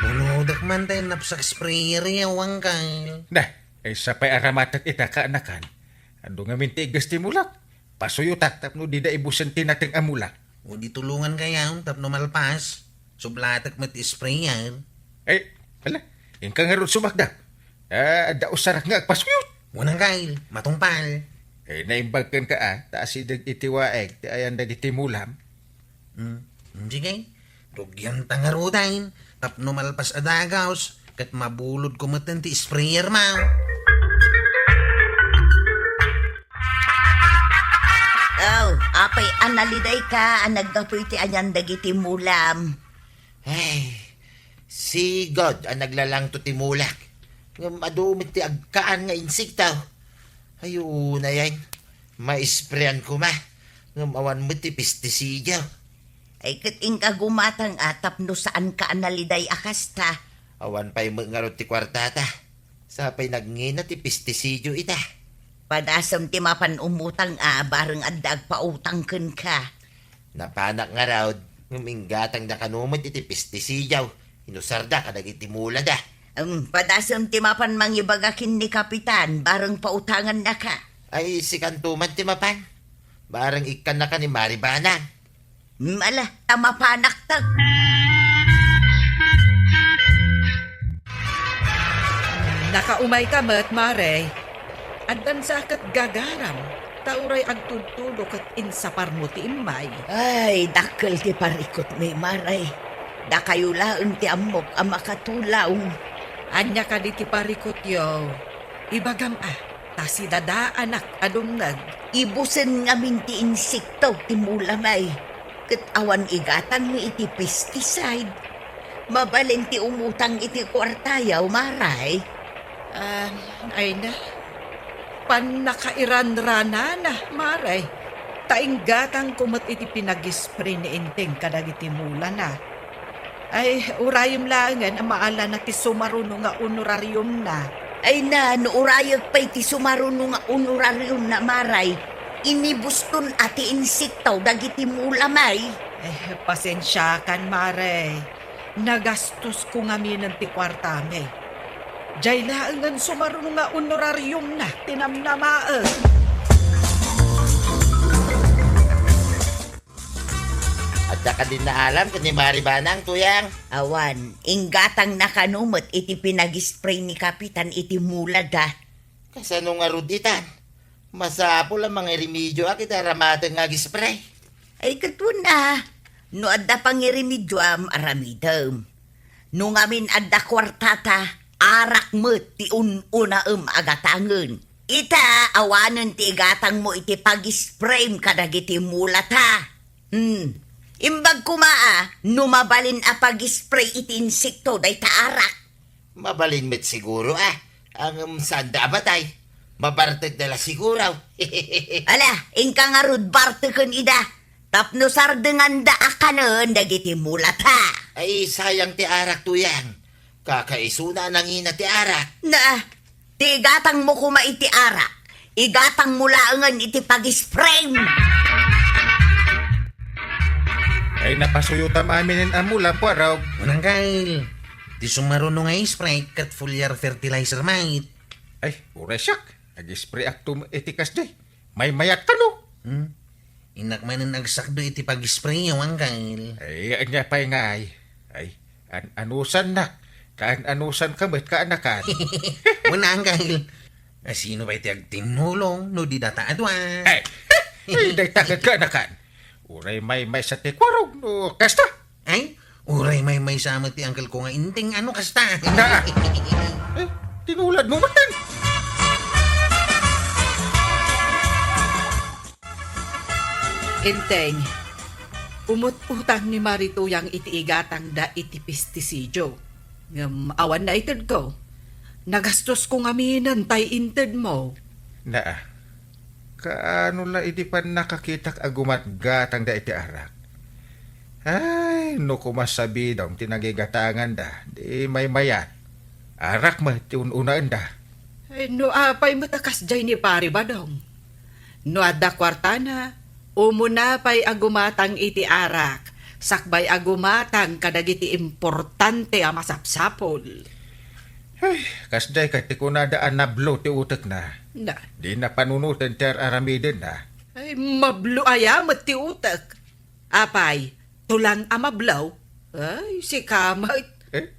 Bulodek man tayo napsak sprayer yaw, Angkal. Nah, eh, sapay aramatek ita kaanakan. Adu ngamin ti igas ti mulak. Pasuyotak tapno dida ibusen ti nateng a mulak. O di tulongankayo tapno malpas. Sublatek met ti sprayer. Ay, ala, inka ngarud sumakdak. Ah, adda usarak nga agpasuyot. Unang kail, matungpal. Eh, naimbag kenka, ah, ta asideg iti waeg ti ayan dagiti mulam. Hmm, hmm, sige. Rugianta ngaruden, tapno malpas a dagus, ket mabulodko metten ti sprayer mo. Oh, apay a nalidayka a naggapu iti ayan dagiti mulam? Ay, sigud a naglalangto ti mulak. Ngem adu met ti agkaan nga insekto. Ay, unay, maisprean koma. Ngem awan met ti pestisidio. Ay, ket inka gumatang a tapno saanka a naliday a kasta. Awan pay met ngarud ti kuartata. Sapay nagngina ti pestisidio ita. Padasem ti mapan umutang a bareng adda agpautang kenka. Napanak ngarud, ngem inggatangda kano met iti pestisidio. Inusarda kadagiti mulada. Em, padasem ti mapan mangibaga ken ni Kapitan, bareng pautangannaka. Ay, sikanto man ti mapan. Bareng ikkannaka ni Mari Banang. Ala, ta mapanakta. Nakaumayka met, Mare. Addan sa ket gagaram, ta uray agtudtudo ket insaparmo ti immay. Ay, dakkel ti parikutmi, Mare. Dakayo laeng ti ammok a makatulong. Ania kadi ti parikutyo? Ibagam a, ta sidadaanak a dumngeg. Ibusen ngamin ti insekto ti mulamay. Ket awan igatangmi iti pesticide. Mabalin ti umutang iti kuartayo, Maray. Ah, ay na. Pannakairanranana, Maray. Ta inggatangko met iti pinagispray ni Enteng kadagiti mulana. Ay, urayem laengen a maalana ti sumaruno nga honorariumna. Ay na, no urayek pay ti sumaruno nga honorariumna, Maray, inibuston a ti insekto dagiti mulamay. Eh, pasensiakan, Maray. Nagastosko ngaminen ti kuartami. Jay laengen sumaruno nga honorariumna ti namnamaek. At Adda kadin naalam ken ni Mari Banang, Tuyang? Awan, inggatangna kano met iti pinag-spray ni Kapitan iti mulada. Kasano ngarud itan? Masapul a mangirimedioak iti aramatem nga ag-spray. Ay, ket wen a, no adda pangirimedioam, aramidem. No ngamin adda kuartata, arak met ti un-unaem a gatangen. Ita, awanen ti igatangmo iti pag-sprayem kadagiti mulata. Hmm. Imbag koma a, no mabalin a pag-spray iti insekto dayta arak. Mabalin met siguro a, ngem saanda a batay. Mabartekda la siguro. Ala, inka ngarud barteken ida. Tapno sardenganda a kanen dagiti mulata. Ay, sayang ti arak, Tuyang. Kakaisuna a nangina ti arak. Na, ti igatangmo koma iti arak, igatangmo laengen iti pag-sprayem. Ay, napasuyotam aminen a mula, Kuarog. Unang kail. Ti sumaruno nga spray ket foliar fertilizer met. Ay, uray siak. Ag-sprayak to iti kasdi. Maymayat kano. Hmm? Innak manen agsakdo iti pag-spray, Uncle. Ay, ania pay ngay? Ay, an-anusannak. Kaan-anusan ka met kaanakan. Wen, Uncle. A, sino pay ti agtinnulong no di data a dua? Ay, ay, dayta ket kaanakan. Uray maymaysa ti Kuarog no kasta. Ay, uray maymaysa met ti uncle ko nga Enteng a no kasta. Na. Eh, tinuladmo met. Enteng, umut-utang ni Mari Tuyang iti igatangda iti pestisidio. Ngem awan naitedko. Nagastosko ngaminen tay intedmo. Na. Kaano la idi pannakakitak a gumatgatangda iti arak? Ay, no koma sabidong ti nagigatanganda, di maymayat. Arak met ti un-unaenda. Ay, no apay met a kasdiay ni Pari Badong? No adda kuartana, umuna pay a gumatang iti arak, sakbay a gumatang kadagiti importante a masapsapul. Ay, kasdiay ket ti kunada a nablo ti utekna. Na. Dina panunoten ti ar-aramidenna. Ay, mablo aya met ti utek? Apay, tulang a mablo? Ay, sika met. Eh,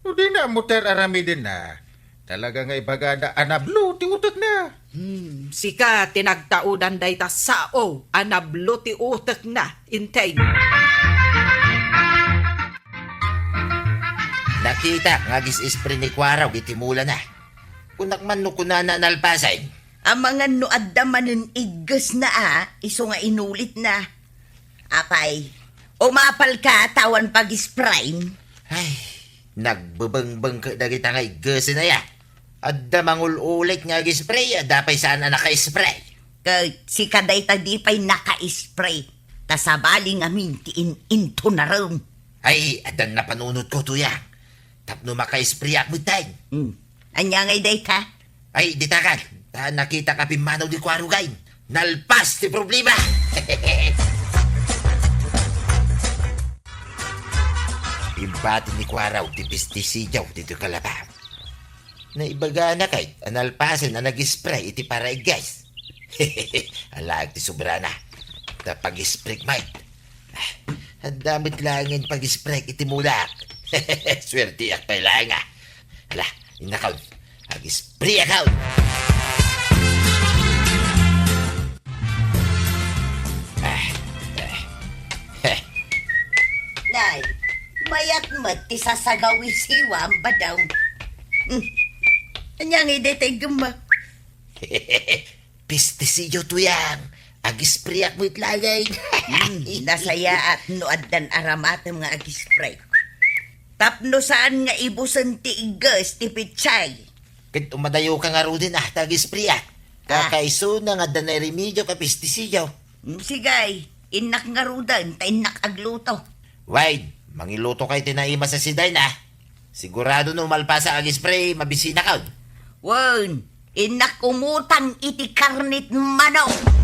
no dina ammo ti ar-aramidenna, talaga nga ibagada a nablo ti utekna. Hmm, sika ti nagtaudan dayta sao a nablo ti utekna, Enteng. Nakitak nga agis-spray ni Kuarog iti mulana. Kunak man no kunana a nalpasen. Amangan no adda manen iggesna a, isu nga inulitna. Apay, umapalka ta awan pag-sprayem? Ay, nagbebengbeng ket dagita nga iggesen aya. Adda mangul-ulit nga ag-spray, adda pay saan a naka-spray. Ket sika dayta di pay naka-spray, ta sabali ngamin ti in-intonarem. Ay, addan napanunotko, Tuyang. Tapno maka-sprayak met tayen. Hmm. Ania ngay dayta? Ay, ditakan. Ta nakitak a pimmanaw ni Kuarog ay. Nalpas ti problema. Imbati ni Kuarog ti pestisidio ditoy kalaba. Naibagana kay a nalpasen a nag-spray iti paraig, guys. Alaek ti sobrana. Ta pag-spray met. Ah, adda met laengen pag-spray iti mulak. Swerteak pay laeng a. Hala, innakon. Ag-sprayak. Ah, ah, eh. Nay, mayat met ti sasagawisiwam, Badong. Hmm. Ania ngay dayta iggemmo? Pestisidio, Tuyang. Ag-sprayak met laeng. Hmm, nasayaat no addan aramatem nga ag-spray. Tapno saan nga ibusen ti igges ti petsay. Ket umadayoka ngaruden a ta ag-sprayak. Ah. Kakaisuna nga adda nairemediok a pestisidio. Hmm, sige, innak ngaruden ta innak agluto. Wen, mangilutoka iti naimas a sidaen a. Sigurado no malpasak ag-spray, mabisinakon. Wen, innak umutang iti karnet manok.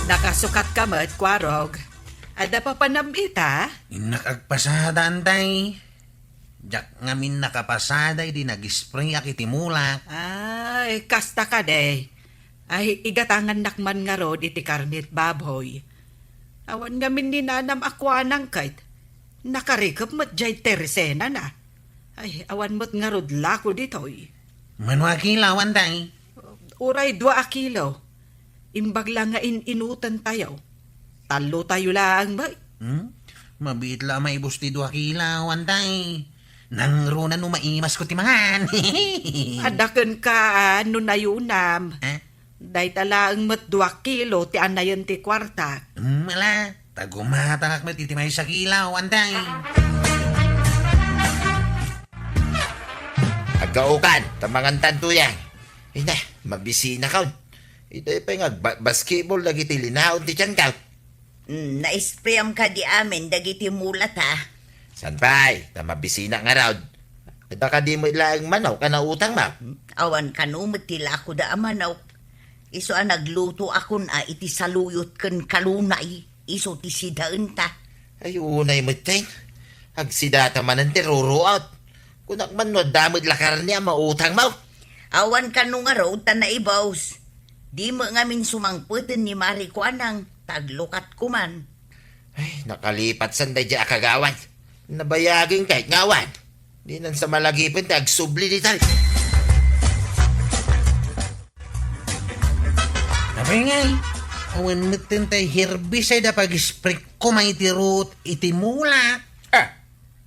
Nakasukatka met, Kuarog. Adda papanam ita? Innak agpasada, Antay. Diak ngamin nakapasada idi nag-sprayak iti mulak. Ay, kasta kadi. Ay, igatangannak man ngarud iti karne ti baboy. Awan ngamin ni nanam a kuanang ket nakarikep met jay tersenana. Ay, awan met ngarud lako ditoy. Mano a kilo, Antay? Uray dua a kilo. Imbag la nga in-inutentayo. Tallotayo laeng met. Hmm? Mabiit la a maibus ti dua kilo, Antay. Nangruna no maimasko ti mangan. Adda kenka, no nayunam. Eh? Dayta laeng met dua kilo ti anayen ti kuartak. Hmm, ala, ta gumatangak met iti maysa a kilo, Antay. Aggaokan, ta mangantanto yan. Ina, mabisinakon. Itay pay nga agba-, basketball dagiti linaon ti tiankaw. Mm, naispream kadi amin dagiti mulata. San pay, ta mabisinak ngarud. Adda kadi met laeng manok a nautangmo? Awan kano met ti lakoda a manok. Isu a naglutoakon a iti saluyot ken kalunay, isu ti sidaenta. Ay, unay metten. Agsidata manen ti ruruot. Kunak man no adda met la karne a mautangmo. Awan kano ngarud ta naibus. Dimo ngamin sumangpeten ni Mari Kuanang, ta aglukatko man. Ay, nakalipat san daydiay a kagawad. Nabayagen kayat nga awan. Dinan sa malagipen ti agsubli ditoy. Apay ngay, awan metten tay herbicide a pag-spray ko may iti ruot iti mulak. Ah,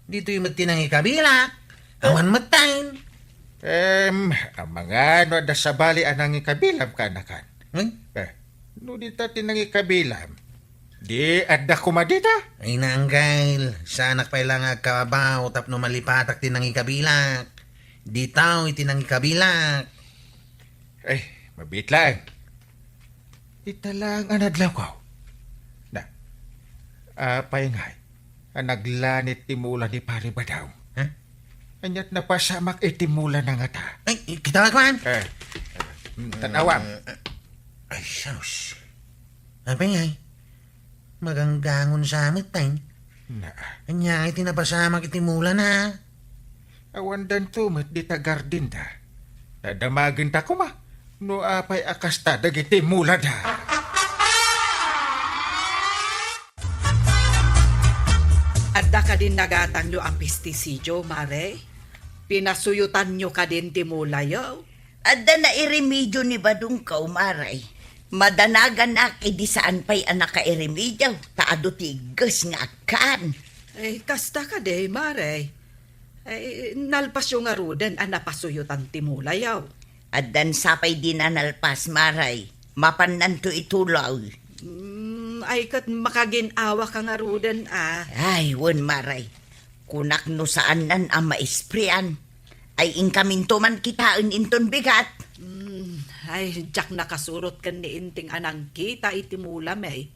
Ditoy met ti nangikabilak. Awan met tayo. Em, amangan no adda sabali a nangikabilam, kaanakan? Hmm? Eh, no dita ti nangikabilam, di adda koma dita? Ay, naanggay, saanak pay la nga agkabaw tapno malipatak ti nangikabilak. Ditaw iti nangikabilak. Ay, mabiit laeng. Ita laeng a nadlawko. Na, apay ngay a naglanit ti mula ni Pari Badaw? Ha? Aniat napasamak iti mula na ngata? Ay, kita ka man. Eh, mm, tan-awam. Ay, sus. Apay ngay? Maganggangon sa met, tay. Na. Ania iti napasamak iti mula na? Awan danto met dita gardenda. Nadamagenta koma no apay a kasta dagiti mulada. Adda kadin nagatangyo a pestisidio, Mare? Pinasuyotanyo kadin ti mulayo? Adda nairemedio ni Badong Kaumaray. Madanaganak idi saan pay a nakairemediaw, ta adu ti igges nga agkan. Eh, kasta kadi, Mare. Eh, nalpasyo ngaruden a napasuyotan ti mulayo. Addan sapay di nanalpas, Maray. Mapannanto itulaw. Mm, ay, ket makagin-awa ka ngaruden, a. Ay, wen, Maray. Kunak no saannan a maisprean. Ay, inkaminto man kitaen inton bigat. Mm, ay, diak nakasurot ken ni Inting a nangkita iti mula, may.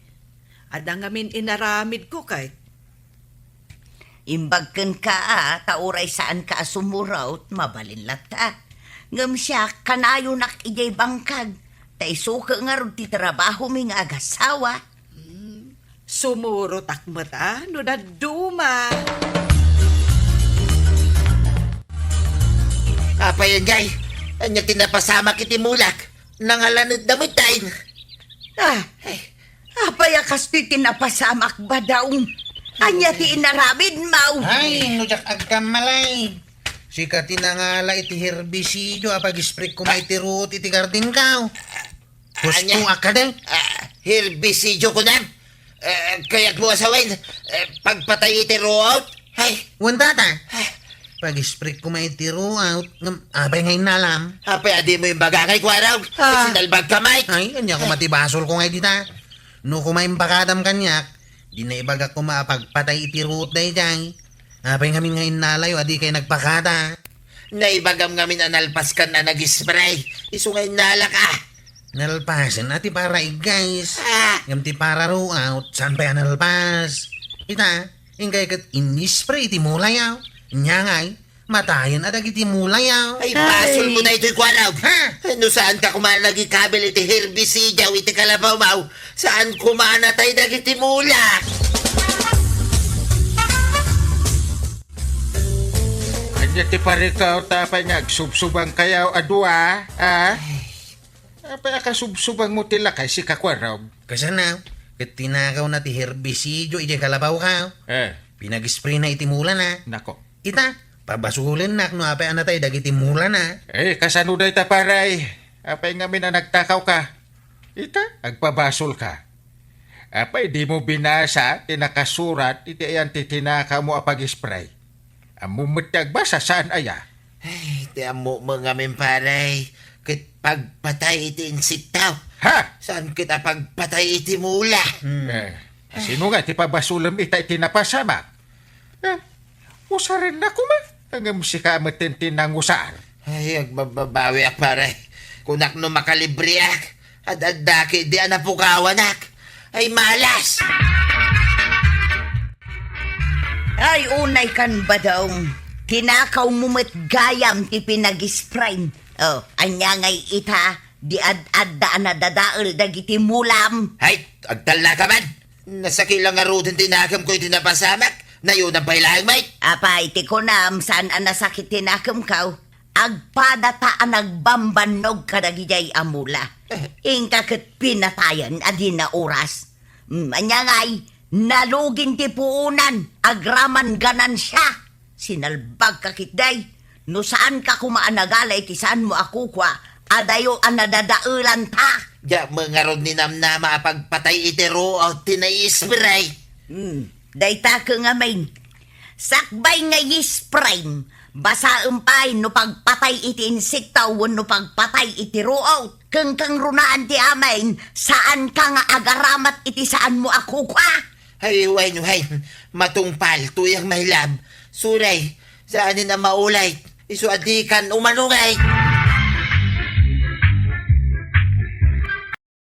Adda ngamin inaramidko, kay. Imbag kenka, a, ta uray saanka a sumurot, mabalin latta. Ngem siak, kanayonak idiay bangkag, ta isu ket ngarud ti trabahomi nga agasawa. Hmm, sumurotak met, a, no dadduma. Apay, Enggay? Ania ti napasamak iti mulak? Nangalanetda met tayo. Ah, ay, apay a kastoy ti napasamak, Badaw? Ania ti inaramidmo? Ay, no diak agkammalay. Sika ti nangala iti herbicidio a pag-spray ko may tirut iti garden ko. Gusto Ania? Akade? Ah, herbicidio ko na. Eh, kayat mo asawen, eh, pagpatay iti ruot? Ay. Wen, tata. Ah. Pag-spray ko may iti ruot, ngem apay nga innalam? Apay a di mo imbaga ngay, Kuarog? Ah. Sinalbag ka, Mike. Ay, ania ko mati basol ko ngay dita. No kuma impakadam kaniak, di na ibagak kuma a pagpatay iti ruot daydiay. Apay ngamin nga innalayo a di kay nagpakada? Naibagam ngamin a nalpas kan a nag-spray. Isu nga innalak, a. Nalpasen a ti para iggays. Ah! Ngem ti para ruot, saan pay a nalpas? Ita, ingkay ket in-spray ti mulayaw. Nia ngay, matayen a dagiti mulayaw. Ay, basol mo daytoy, Kuarog. Ha? Eh, no saan ka kuma nagikabil iti herbicidio iti kalabaw, maw? Saan kuma natay dagiti mula? Ania ti parikaw, tapay nga agsubsubang kayaw a dua, a? Apay a kasubsubangmo ti lakay, sika Kuarog? Kasano? Ket tinakawna ti herbicidio idiay kalabawko. Eh. Pinag-sprayna iti mulana. Nako. Ita, pabasolennak no apay a natay dagiti mulana. Eh, kasano dayta, pare? Apay ngamin a nagtakawka? Ita, agpabasolka. Apay dimo binasa ti nakasurat iti ayan ti tinakawmo a pag-spray? Ammom met ti agbasa, saan aya? Ay, ti ammom ngamin, pare, ket pagpatay iti insekto. Ha? Saan ket a pagpatay iti mula? Hmm. Eh, sino nga ti pabasolem ita iti napasamak? Eh, usaren na koma. Ngem sika met ti nangusar. Ay, agbababawiak, pare. Kunak no makalibreak, ad-adda ketdi a napukawanak. Ay, malas! Ay, unay kan, Badong. Tinakawmo met gayam ti pinag-spray. Oh, ania ngay ita, di ad-adda a nadadael dagiti mulam? Ay, agtalnaka man! Nasakit lang ngaruden ti nakemko iti napasamak. Nayonam pay laeng met. Apay, ti kunam, saan a nasakit ti nakemko? Agpadata a nagbambannog kadagidiay a mula. Eh. Inka ket pinatayen a dina oras. Mm, ania ngay, nalugin ti puonan, agraman ganansia. Sinalbagka ketdi. No saanka koma a nagala iti saanmo a kukua, adayo a nadadaelanta. Diak met ngarud ninamnama a pagpatay iti ruot ti naispray. Hmm, dayta ket ngamin. Sakbay nga isprayem, basaem pay no pagpatay iti insekto wenno pagpatay iti ruot. Ken kangrunaan ti amin, saanka nga agaramat iti saanmo a kukua. Ay, wen, wen, matungpal, tuyang, my love. Suray, saanen a maulit. Isu a dikan umano ngay.